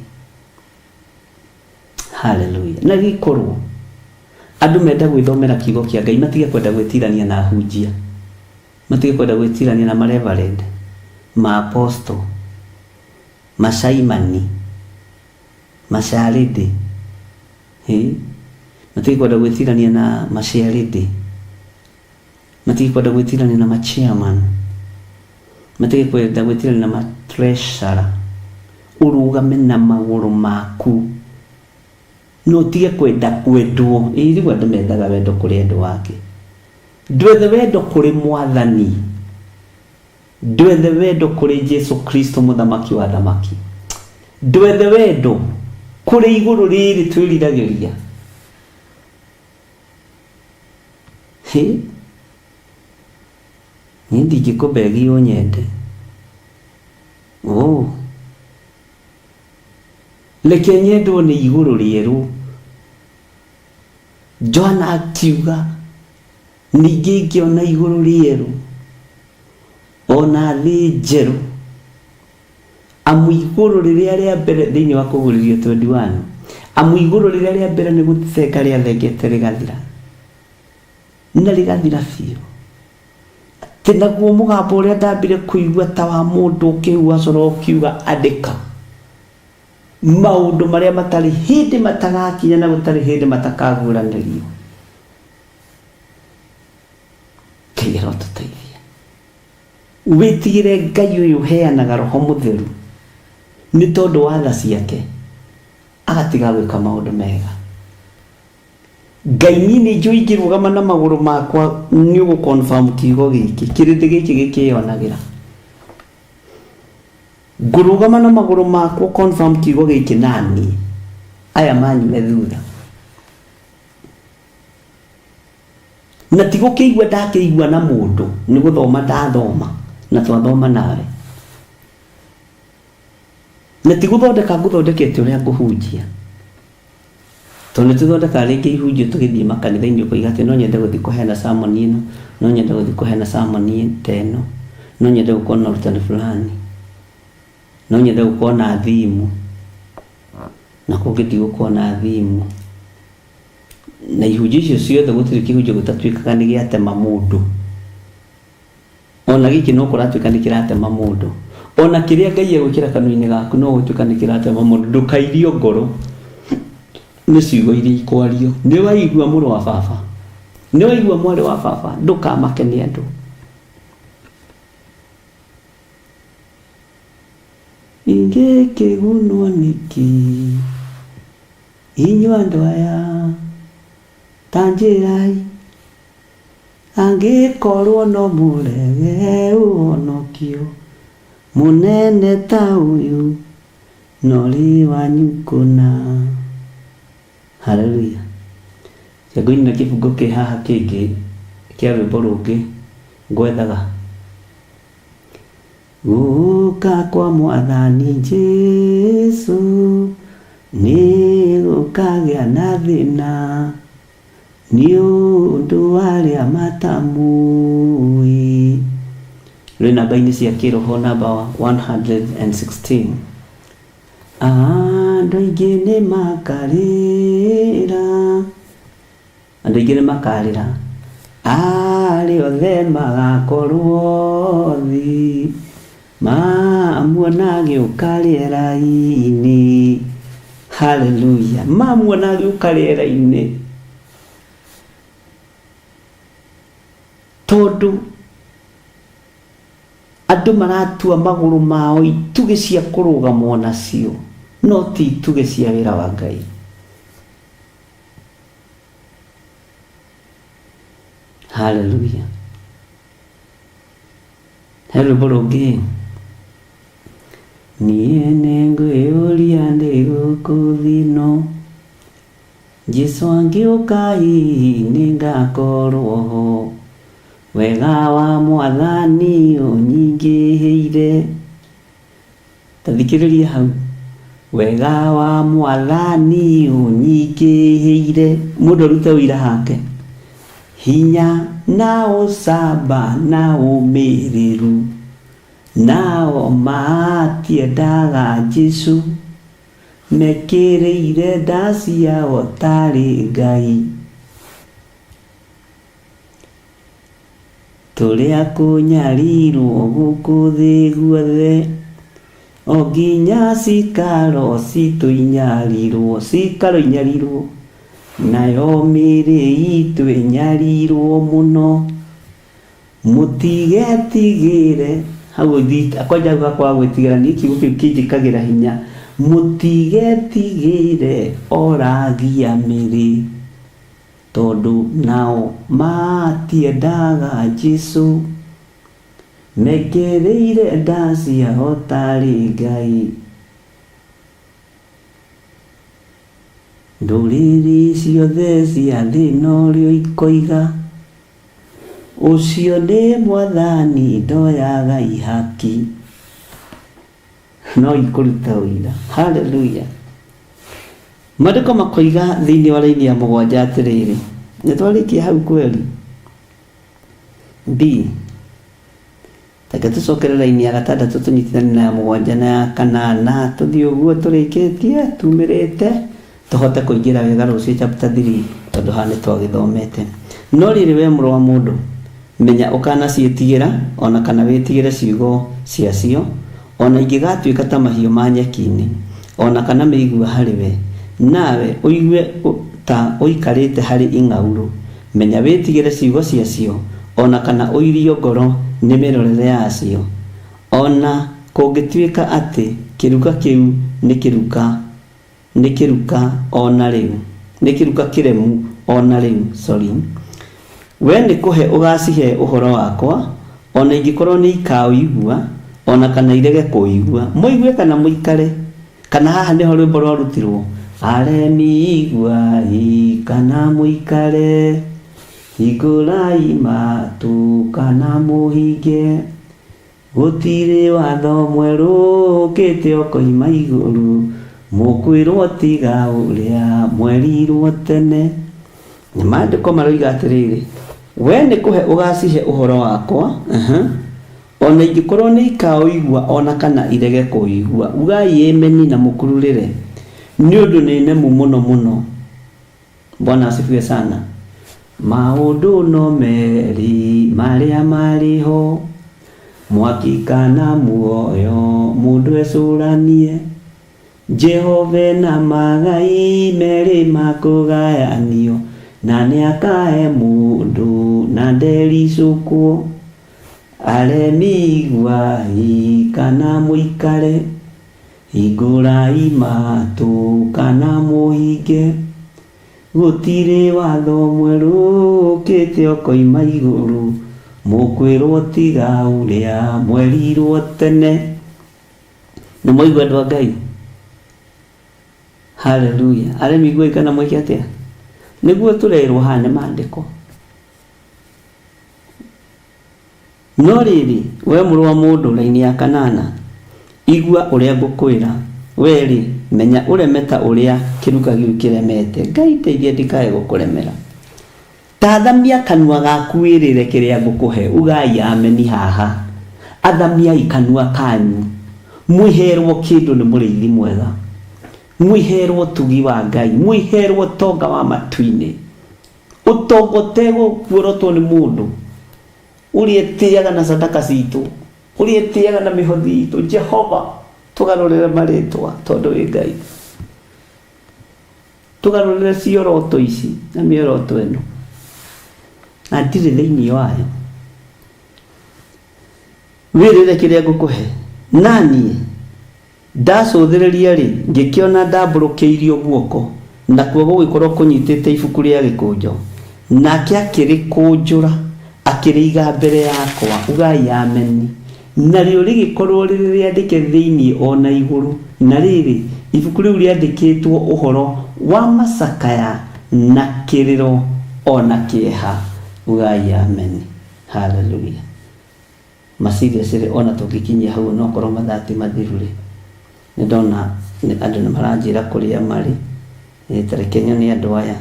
Hallelujah. Na gĩkorwo andũ menda gwĩthomera kiugo kĩa Ngai matige kwenda gwĩtirania na ahunjia, matige kwenda gwĩtirania na mareverend, ma apostle, macaimani, macarĩndĩ, matige kwenda gwĩtirania na maciarĩndĩ, matige kwenda gwĩtirania na machairman, matige kwenda gwĩtirania na matreasurer. Ũrũgame na magũrũ maku na ũtige kwenda kwendwo. Ĩĩ rĩu andũ mendaga wendo kũrĩ andũ ake. Ndwethe wendo kũrĩ mwathani. Ndwethe wendo kũrĩ Jesu Kristo mũthamaki wa thamaki. Ndwethe wendo kũrĩ igũrũ rĩrĩ twĩriragĩria. Hĩ? Niĩ ndingĩkũbegi ũnyende. Oh. Reke nyendwo nĩ igũrũ rĩerũ. Johana akiuga ningĩ ngĩona igũrũ rĩerũ ona thĩ njerũ amu igũrũ rĩrĩa rĩa mbere thĩinĩ wa kũgũrĩrio 21 amu igũrũ rĩrĩa rĩa mbere nĩ gũthenga rĩathengete rĩgathira na rĩgathira biũ atĩ naguo mũgambo ũrĩa ndambire kũigua ta wa mũndũ ũkĩhuha coro ũkiuga andĩka maũndũ marĩa matarĩ hĩndĩ matagakinya na gũtarĩ hĩndĩ matakaguũranĩrio. Ngai arotũteithia. Wĩtigĩre Ngai ũyũ ũheanaga roho mũtheru nĩ tondũ wa tha ciake agatiga gwĩka maũndũ mega. Ngai niĩ nĩ njũĩ ingĩrũgama na magũrũ makwa nĩ ũgũ confirm kiugo gĩkĩ kĩrĩndĩ gĩkĩ gĩkĩyonagĩra. Ngũrũgama na magũrũ makwa confirm kiugo gĩkĩ naniĩ aya manyume thutha. Na ti gũkĩigua ndakĩigua na mũndũ nĩ gũthoma ndathoma na twathoma nawe. Na ti gũthondeka ngũthondekete ũrĩa ngũhunjia. Tondũ nĩ tũthondekaga rĩngĩ ihunjio tũgĩthiĩ makanitha-inĩ ũkoiga atĩ no nyende gũthiĩ kũheana sermon ĩno, no nyende gũthiĩ kũheana sermon ta ĩno, no nyende gũkorwo na ũrutani fulani. No nyende gũkorwo na thimu na kũngĩ ndigũkorwo na thimu. Na ihunjio icio ciothe gũtirĩ kĩhunjio gĩtatuĩkaga nĩ gĩatema mũndũ. Ona gĩkĩ no kũratuĩka nĩ kĩratema mũndũ. Ona kĩrĩa Ngai egwĩkĩra kanua-inĩ gaku no gũtuĩka nĩ kĩratema mũndũ. Ndũkairio ngoro nĩ ciugo iria ikwario. Nĩ waigua mũrũ wa baba, nĩ waigua mwarĩ wa baba, ndũkamake nĩ andũ. Ingĩkĩgunwo nĩkĩ inyuĩ andũ aya, ta njĩrai, angĩkorwo no mũrege ũhonokio mũnene ta ũyũ, norĩ wanyu kũna. Haleluya. Ngũinĩra kĩbungo kĩ haha kĩngĩ kĩa rwĩmbo rũngĩ ngwethaga. Gũka kwa mwathani Jesu nĩ gũkagĩa na thĩna nĩ ũndũ wa arĩa matamũĩ. Rwĩ namba-inĩ cia kĩroho namba 116. Andũ aingĩ nĩ makarĩra, andũ aingĩ nĩ makarĩra, arĩa othe magakorwo thĩ mamuona agĩũka rĩera-inĩ. Haleluya, mamuona agĩũka rĩera-inĩ. Tondũ andũ maratua magũrũ mao itugĩ cia kũrũgamwo nacio, no ti itugĩ cia wĩra wa Ngai. Haleluya. He rwĩmbo rũngĩ, niĩ nĩngwĩyũria ndĩ gũkũ thĩ ĩno, Jesu angĩũka hihi nĩngakorwo ho, wega wa mwathani ũnyingĩhĩire. Ta thikĩrĩria hau, wega wa mwathani ũnyingĩhĩire. Mũndũ arute ũira hake, hinya na ũcamba na ũmĩrĩru, nao matiendaga Jesu, mekĩrĩire nda ciao tarĩ Ngai. Tũrĩ a kũnyarirwo gũkũ thĩ guothe, o nginya cikaro citũ inyarirwo, cikaro inyarirwo, nayo mĩĩrĩ itũ ĩnyarirwo mũno. Mũtigetigĩre, hau kwanja hau hakwa ha gwĩtigĩra niĩ kiugo kĩu kĩnjĩkagĩra hinya, mũtigetigĩre oragia mĩrĩ. Tondũ nao matiendaga Jesu, mekĩrĩire nda ciao tarĩ Ngai. Ndũrĩrĩ ciothe cia thĩ norĩo ikoiga, ũcio nĩ Mwathani ndoyaga ihaki. No ikũruta ũira. Haleluya. Maandĩko makoiga thĩinĩ wa raini ya mũgwanja atĩrĩrĩ, nĩ twarĩkia hau kweri? B. Reke tũcokere raini ya gatandatũ tũnyitithanie na ya mũgwanja na ya kanana tũthiĩ ũguo tũrĩkĩtie tumĩrĩte tũhote kũingĩra wega rũciũ chapter 3 tondũ haha nĩ twagĩthomete. No rĩrĩ we mũrũ wa mũndũ, menya ũkanaciĩtigĩra o na kana wĩtigĩre ciugo ciacio, O na ingĩgaatuĩka ta mahiũ ma nyeki-inĩ, o na kana mĩigua harĩ we, nawe ũigue ta ũikarĩte harĩ ing'aurũ, menya wĩtigĩre ciugo ciacio, o na kana ũirio ngoro nĩ mĩrorere yacio. O na kũngĩtuĩka atĩ kĩruka kĩu nĩ kĩruka nĩ kĩruka o na rĩu, nĩ kĩruka kĩremu o na rĩu, sorry, we nĩ kũhe ũgacihe ũhoro wakwa, o na ingĩkorũo nĩ ikaũigua, o na kana irege kũũigua. Mũigue kana mũikare, kana haha nĩho rwĩmbo rwarutirwo, aremi iguai kana mũikare, hingũrai matũ kana mũhinge. Gũtirĩ watho mwerũ ũkĩte ũkoima igũrũ, mũkwĩrwo tiga ũrĩa mwerirwo tene. Maandĩko maroiga atĩrĩrĩ, we nĩ kũhe ũgacihe ũhoro wakwa, uh-huh, Ona ingĩkorwo nĩ ikaũigua ona kana irege kũũigua, ugai ĩmeni na mũkururĩre, nĩ ũndũ nĩ nemu mũno mũno. Bwana asifiwe sana. Maũndũ no merĩ marĩa marĩ ho, mwaki kana muoyo, mũndũ ecũranie. Jehova ena magai merĩ ma kũgayanio, na nĩakahe mũndũ na ndericũkwo. Aremi iguai kana mũikare, hingũrai matũ kana mũhinge. Gũtirĩ watho mwerũ ũkĩte ũkoima igũrũ, mũkwĩrwo tiga ũrĩa mwerirwo tene. Nĩ mwaigua andũ a Ngai? Haleluya. Aremi iguai kana mwĩke atĩa? Nĩguo tũrerwo haha nĩ maandĩko. No rĩrĩ, wee mũrũ wa mũndũ, raini ya kanana, igua ũrĩa ngũkwĩra. Wee-rĩ, menya ũreme ta ũrĩa kĩruka gĩu kĩremete. Ngai ndeithia ndikae gũkũremera. Ta athamia kanua gaku wĩrĩre kĩrĩa ngũkũhe. Ugai ameni haha. Athamiai kanua kanyu mwĩherwo kĩndũ nĩ mũrĩithi mwega. Mwĩherwo ũtugi wa Ngai. Mwĩherwo ũtonga wa matu-inĩ. Ũtonga ũtegũkuorotwo nĩ mũndũ. Ũrĩa ĩtĩaga na sadaka citũ. Ũrĩa ĩtĩaga na mĩhothi itũ. Jehova, tũgarũrĩre marĩtwa tondũ wĩ Ngai. Tũgarũrĩre cioroto ici na mĩoroto ĩno. Na ndirĩ thĩinĩ wayo. Wĩrĩre kĩrĩa ngũkũhe. Na niĩ ndacũthĩrĩria-rĩ, ngĩkĩona ndambũrũkĩirio guoko, nakuo gũgĩkorũo kũnyitĩte ibuku rĩa gĩkũnjo. Nake akĩrĩkũnjũra, akĩrĩiga mbere yakwa. Ugai Ameni. Narĩo rĩgĩkorũo rĩrĩ rĩandĩke thĩinĩ o na igũrũ. Na rĩrĩ, ibuku rĩu rĩandĩkĩtwo ũhoro wa macakaya na kĩrĩro o na kĩeha. Ugai Ameni. Haleluya. Ma seriously ona tũngĩkinyia hau onokorwo mathaa ti mathiru rĩ, nĩ ndona andũ nĩ maranjĩra kũrĩa marĩ, ta reke nyone andũ aya,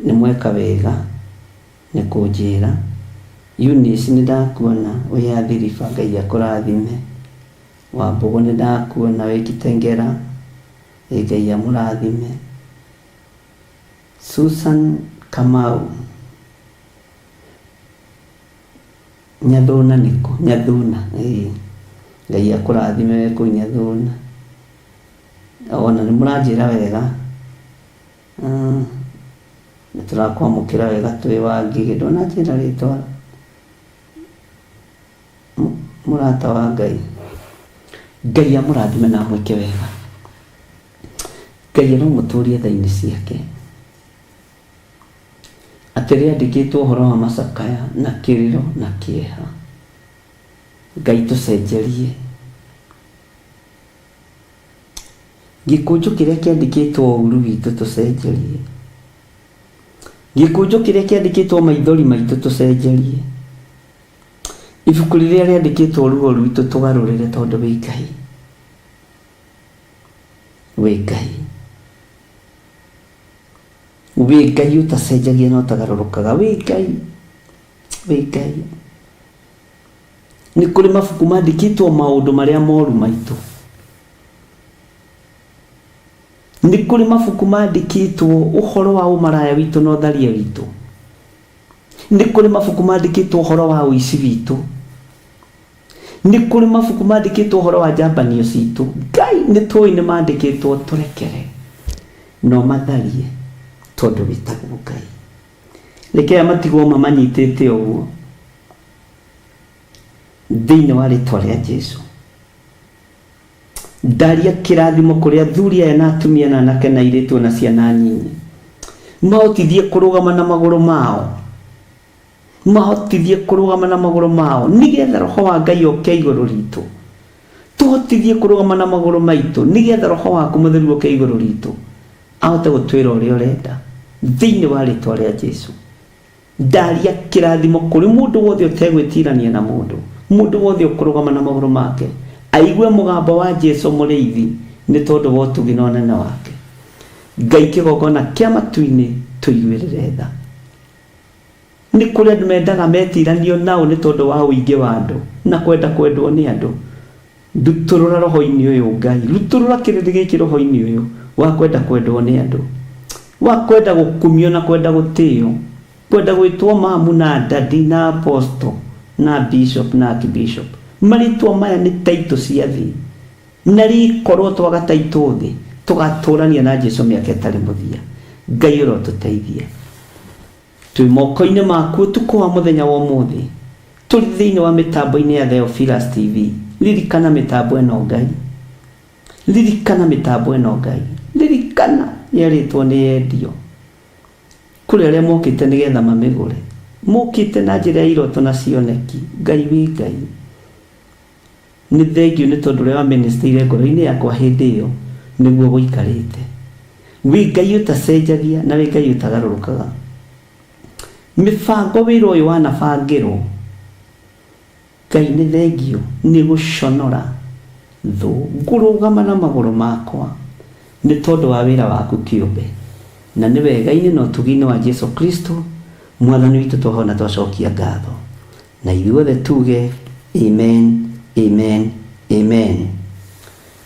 nĩ mweka wega nĩ kũnjĩra. Eunice nĩ ndakuona wĩ Athi River, Ngai akũrathime. Wambũgũ nĩ ndakuona wĩ Kitengela, Ngai amũrathime. Susan Kamau. Nyathũna nĩkũ? Nyathuna, ĩĩ. Ngai akũrathime wĩ kũu Nyathuna. Ona nĩ mũranjĩra wega, nĩ tũrakwamũkĩra wega twĩ Wangigĩ. Ndũnanjĩra rĩtwa mũrata wa Ngai. Ngai amũrathime na amwĩke wega. Ngai aromũtũria tha-inĩ ciake. Atĩ rĩandĩkĩtwo ũhoro wa macakaya na kĩrĩro na kĩeha. Ngai tũcenjerie. Gĩkũnjo kĩrĩa kĩandĩkĩtwo ũru witũ tũcenjerie. Gĩkũnjo kĩrĩa kĩandĩkĩtwo maithori maitũ tũcenjerie. Ibuku rĩrĩa rĩandĩkĩtwo ruo rwitũ tũgarũrĩre tondũ wĩ Ngai. Wĩ Ngai. Wĩ Ngai ũtacenjagia na ũtagarũrũkaga. Wĩ Ngai, wĩ Ngai. Nĩ kũrĩ mabuku mandĩkĩtwo maũndũ marĩa moru maitũ. Nĩ kũrĩ mabuku mandĩkĩtwo ũhoro wa ũmaraya witũ na ũtharia witũ. Nĩ kũrĩ mabuku mandĩkĩtwo ũhoro wa ũici witũ. Nĩ kũrĩ mabuku mandĩkĩtwo ũhoro wa njambanio citũ. Ngai nĩ tũĩ nĩ mandĩkĩtwo tũrekere na ũmatharie tondũ wĩtagwo Ngai. Reke aya matigwo mamanyitĩte ũguo thĩinĩ wa rĩtwa rĩa Jesu. Ndaria kĩrathimo kũrĩ athuri aya na atumia na anake na airĩtu na ciana nyinyi. Mahotithie kũrũgama na magũrũ mao. Mahotithie kũrũgama na magũrũ mao nĩgetha roho wa Ngai oke igũrũ ritũ. Tũhotithie kũrũgama na magũrũ maitũ nĩgetha roho waku mũtheru oke igũrũ ritũ ahote gũtwĩra ũrĩa ũrenda thĩinĩ wa rĩtwa rĩa Jesu. Ndaria kĩrathimo kũrĩ mũndũ wothe ũtegwĩtirania na mũndũ, mũndũ wothe ũkũrũgama na magũrũ make aigue mũgambo wa Jesu mũrĩithi nĩ tondũ wa ũtugi na ũnene wake. Ngai kĩgongona kĩa matu-inĩ tũiguĩrĩre tha. Nĩ kũrĩ andũ mendaga metiranio nao nĩ tondũ wa ũingĩ wa andũ na kwenda kwendwo nĩ andũ. Rutũrũra roho-inĩ ũyũ Ngai, rutũrũra kĩrĩndĩ gĩkĩ roho-inĩ ũyũ wa kwenda kwendwo nĩ andũ, wa kwenda gũkumio na kwenda gũtĩo, kwenda gwĩtwo mamu na daddy na apostle na bishop na archbishop. Marĩtwa maya nĩ taitũ cia thĩ, na rĩkorwo twaga taitũ thĩ tũgatũrania na Jesu mĩaka ĩtarĩ mũthia. Ngai ũrotũteithia. Twĩ moko-inĩ maku ũtukũ wa mũthenya wa ũmũthĩ, tũrĩ thĩinĩ wa mĩtambo-inĩ ya Theophilus TV. Ririkana mĩtambo ĩno Ngai, ririkana mĩtambo ĩno Ngai, ririkana yerĩtwo nĩ yendio kũrĩ arĩa mokĩte nĩgetha mamĩgũre, mokĩte na njĩra ya iroto na cioneki. Ngai wĩ Ngai, nĩ thengio nĩ tondũ ũrĩa waministeire ngoro-inĩ yakwa hĩndĩ ĩyo nĩguo gũikarĩte. Wĩ Ngai ũtacenjagia na wĩ Ngai ũtagarũrũkaga. Mĩbango wĩra ũyũ wanabangĩrwo, Ngai nĩ thengio nĩ gũconora thũ, ngũrũgama na magũrũ makwa nĩ tondũ wa wĩra waku kĩũmbe, na nĩ wega-inĩ na ũtugi-inĩ wa Jesu Kristo mwathani witũ twahona twacokia ngatho, na ithuothe tuge amen, amen, amen.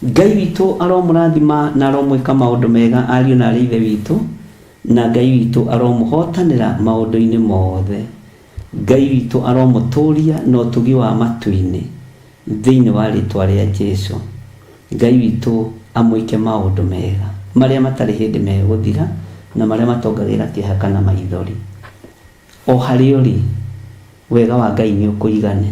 Ngai witũ aromũrathima na aromwĩka maũndũ mega ariũ na arĩ ithe witũ, na Ngai witũ aromũhotanĩra maũndũ-inĩ mothe. Ngai witũ aromũtũria na ũtugi wa matu-inĩ thĩinĩ wa rĩtwa rĩa Jesu. Ngai witũ amwĩke maũndũ mega marĩa matarĩ hĩndĩ megũthira na marĩa matongagĩra kĩeha kana maithori. O harĩa ũrĩ, wega wa Ngai nĩ ũkũigane,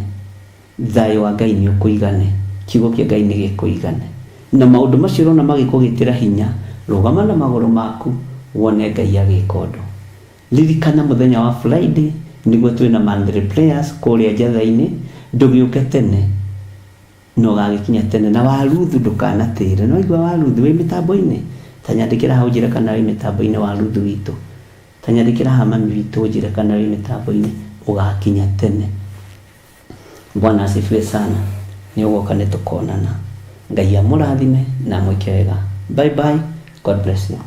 thayũ wa Ngai nĩ ũkũigane, kiugo kĩa Ngai nĩ gĩkũigane, na maũndũ macio ũrona magĩkũgĩtĩra hinya, rũgama na magũrũ maku wone Ngai agĩka ũndũ. Ririkana mũthenya wa Friday nĩguo twĩna monthly prayers kũrĩa njatha-inĩ, ndũgĩũke tene na ũgagĩkinya tene, na waruthu ndũkanatĩre. No igua waruthu wĩ mĩtambo-inĩ, ta nyandĩkĩra hau njĩre kana wĩ mĩtambo-inĩ waruthu witũ, ta nyandĩkĩra haha mami witũ njĩre kana wĩ mĩtambo-inĩ, ũgakinya tene. Bwana asifiwe sana. Nĩ ũgoka nĩ tũkonana. Ngai amũrathime na amwĩke wega. Bye bye. God bless you.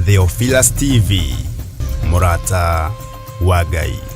Theophilus TV, mũrata wa Ngai.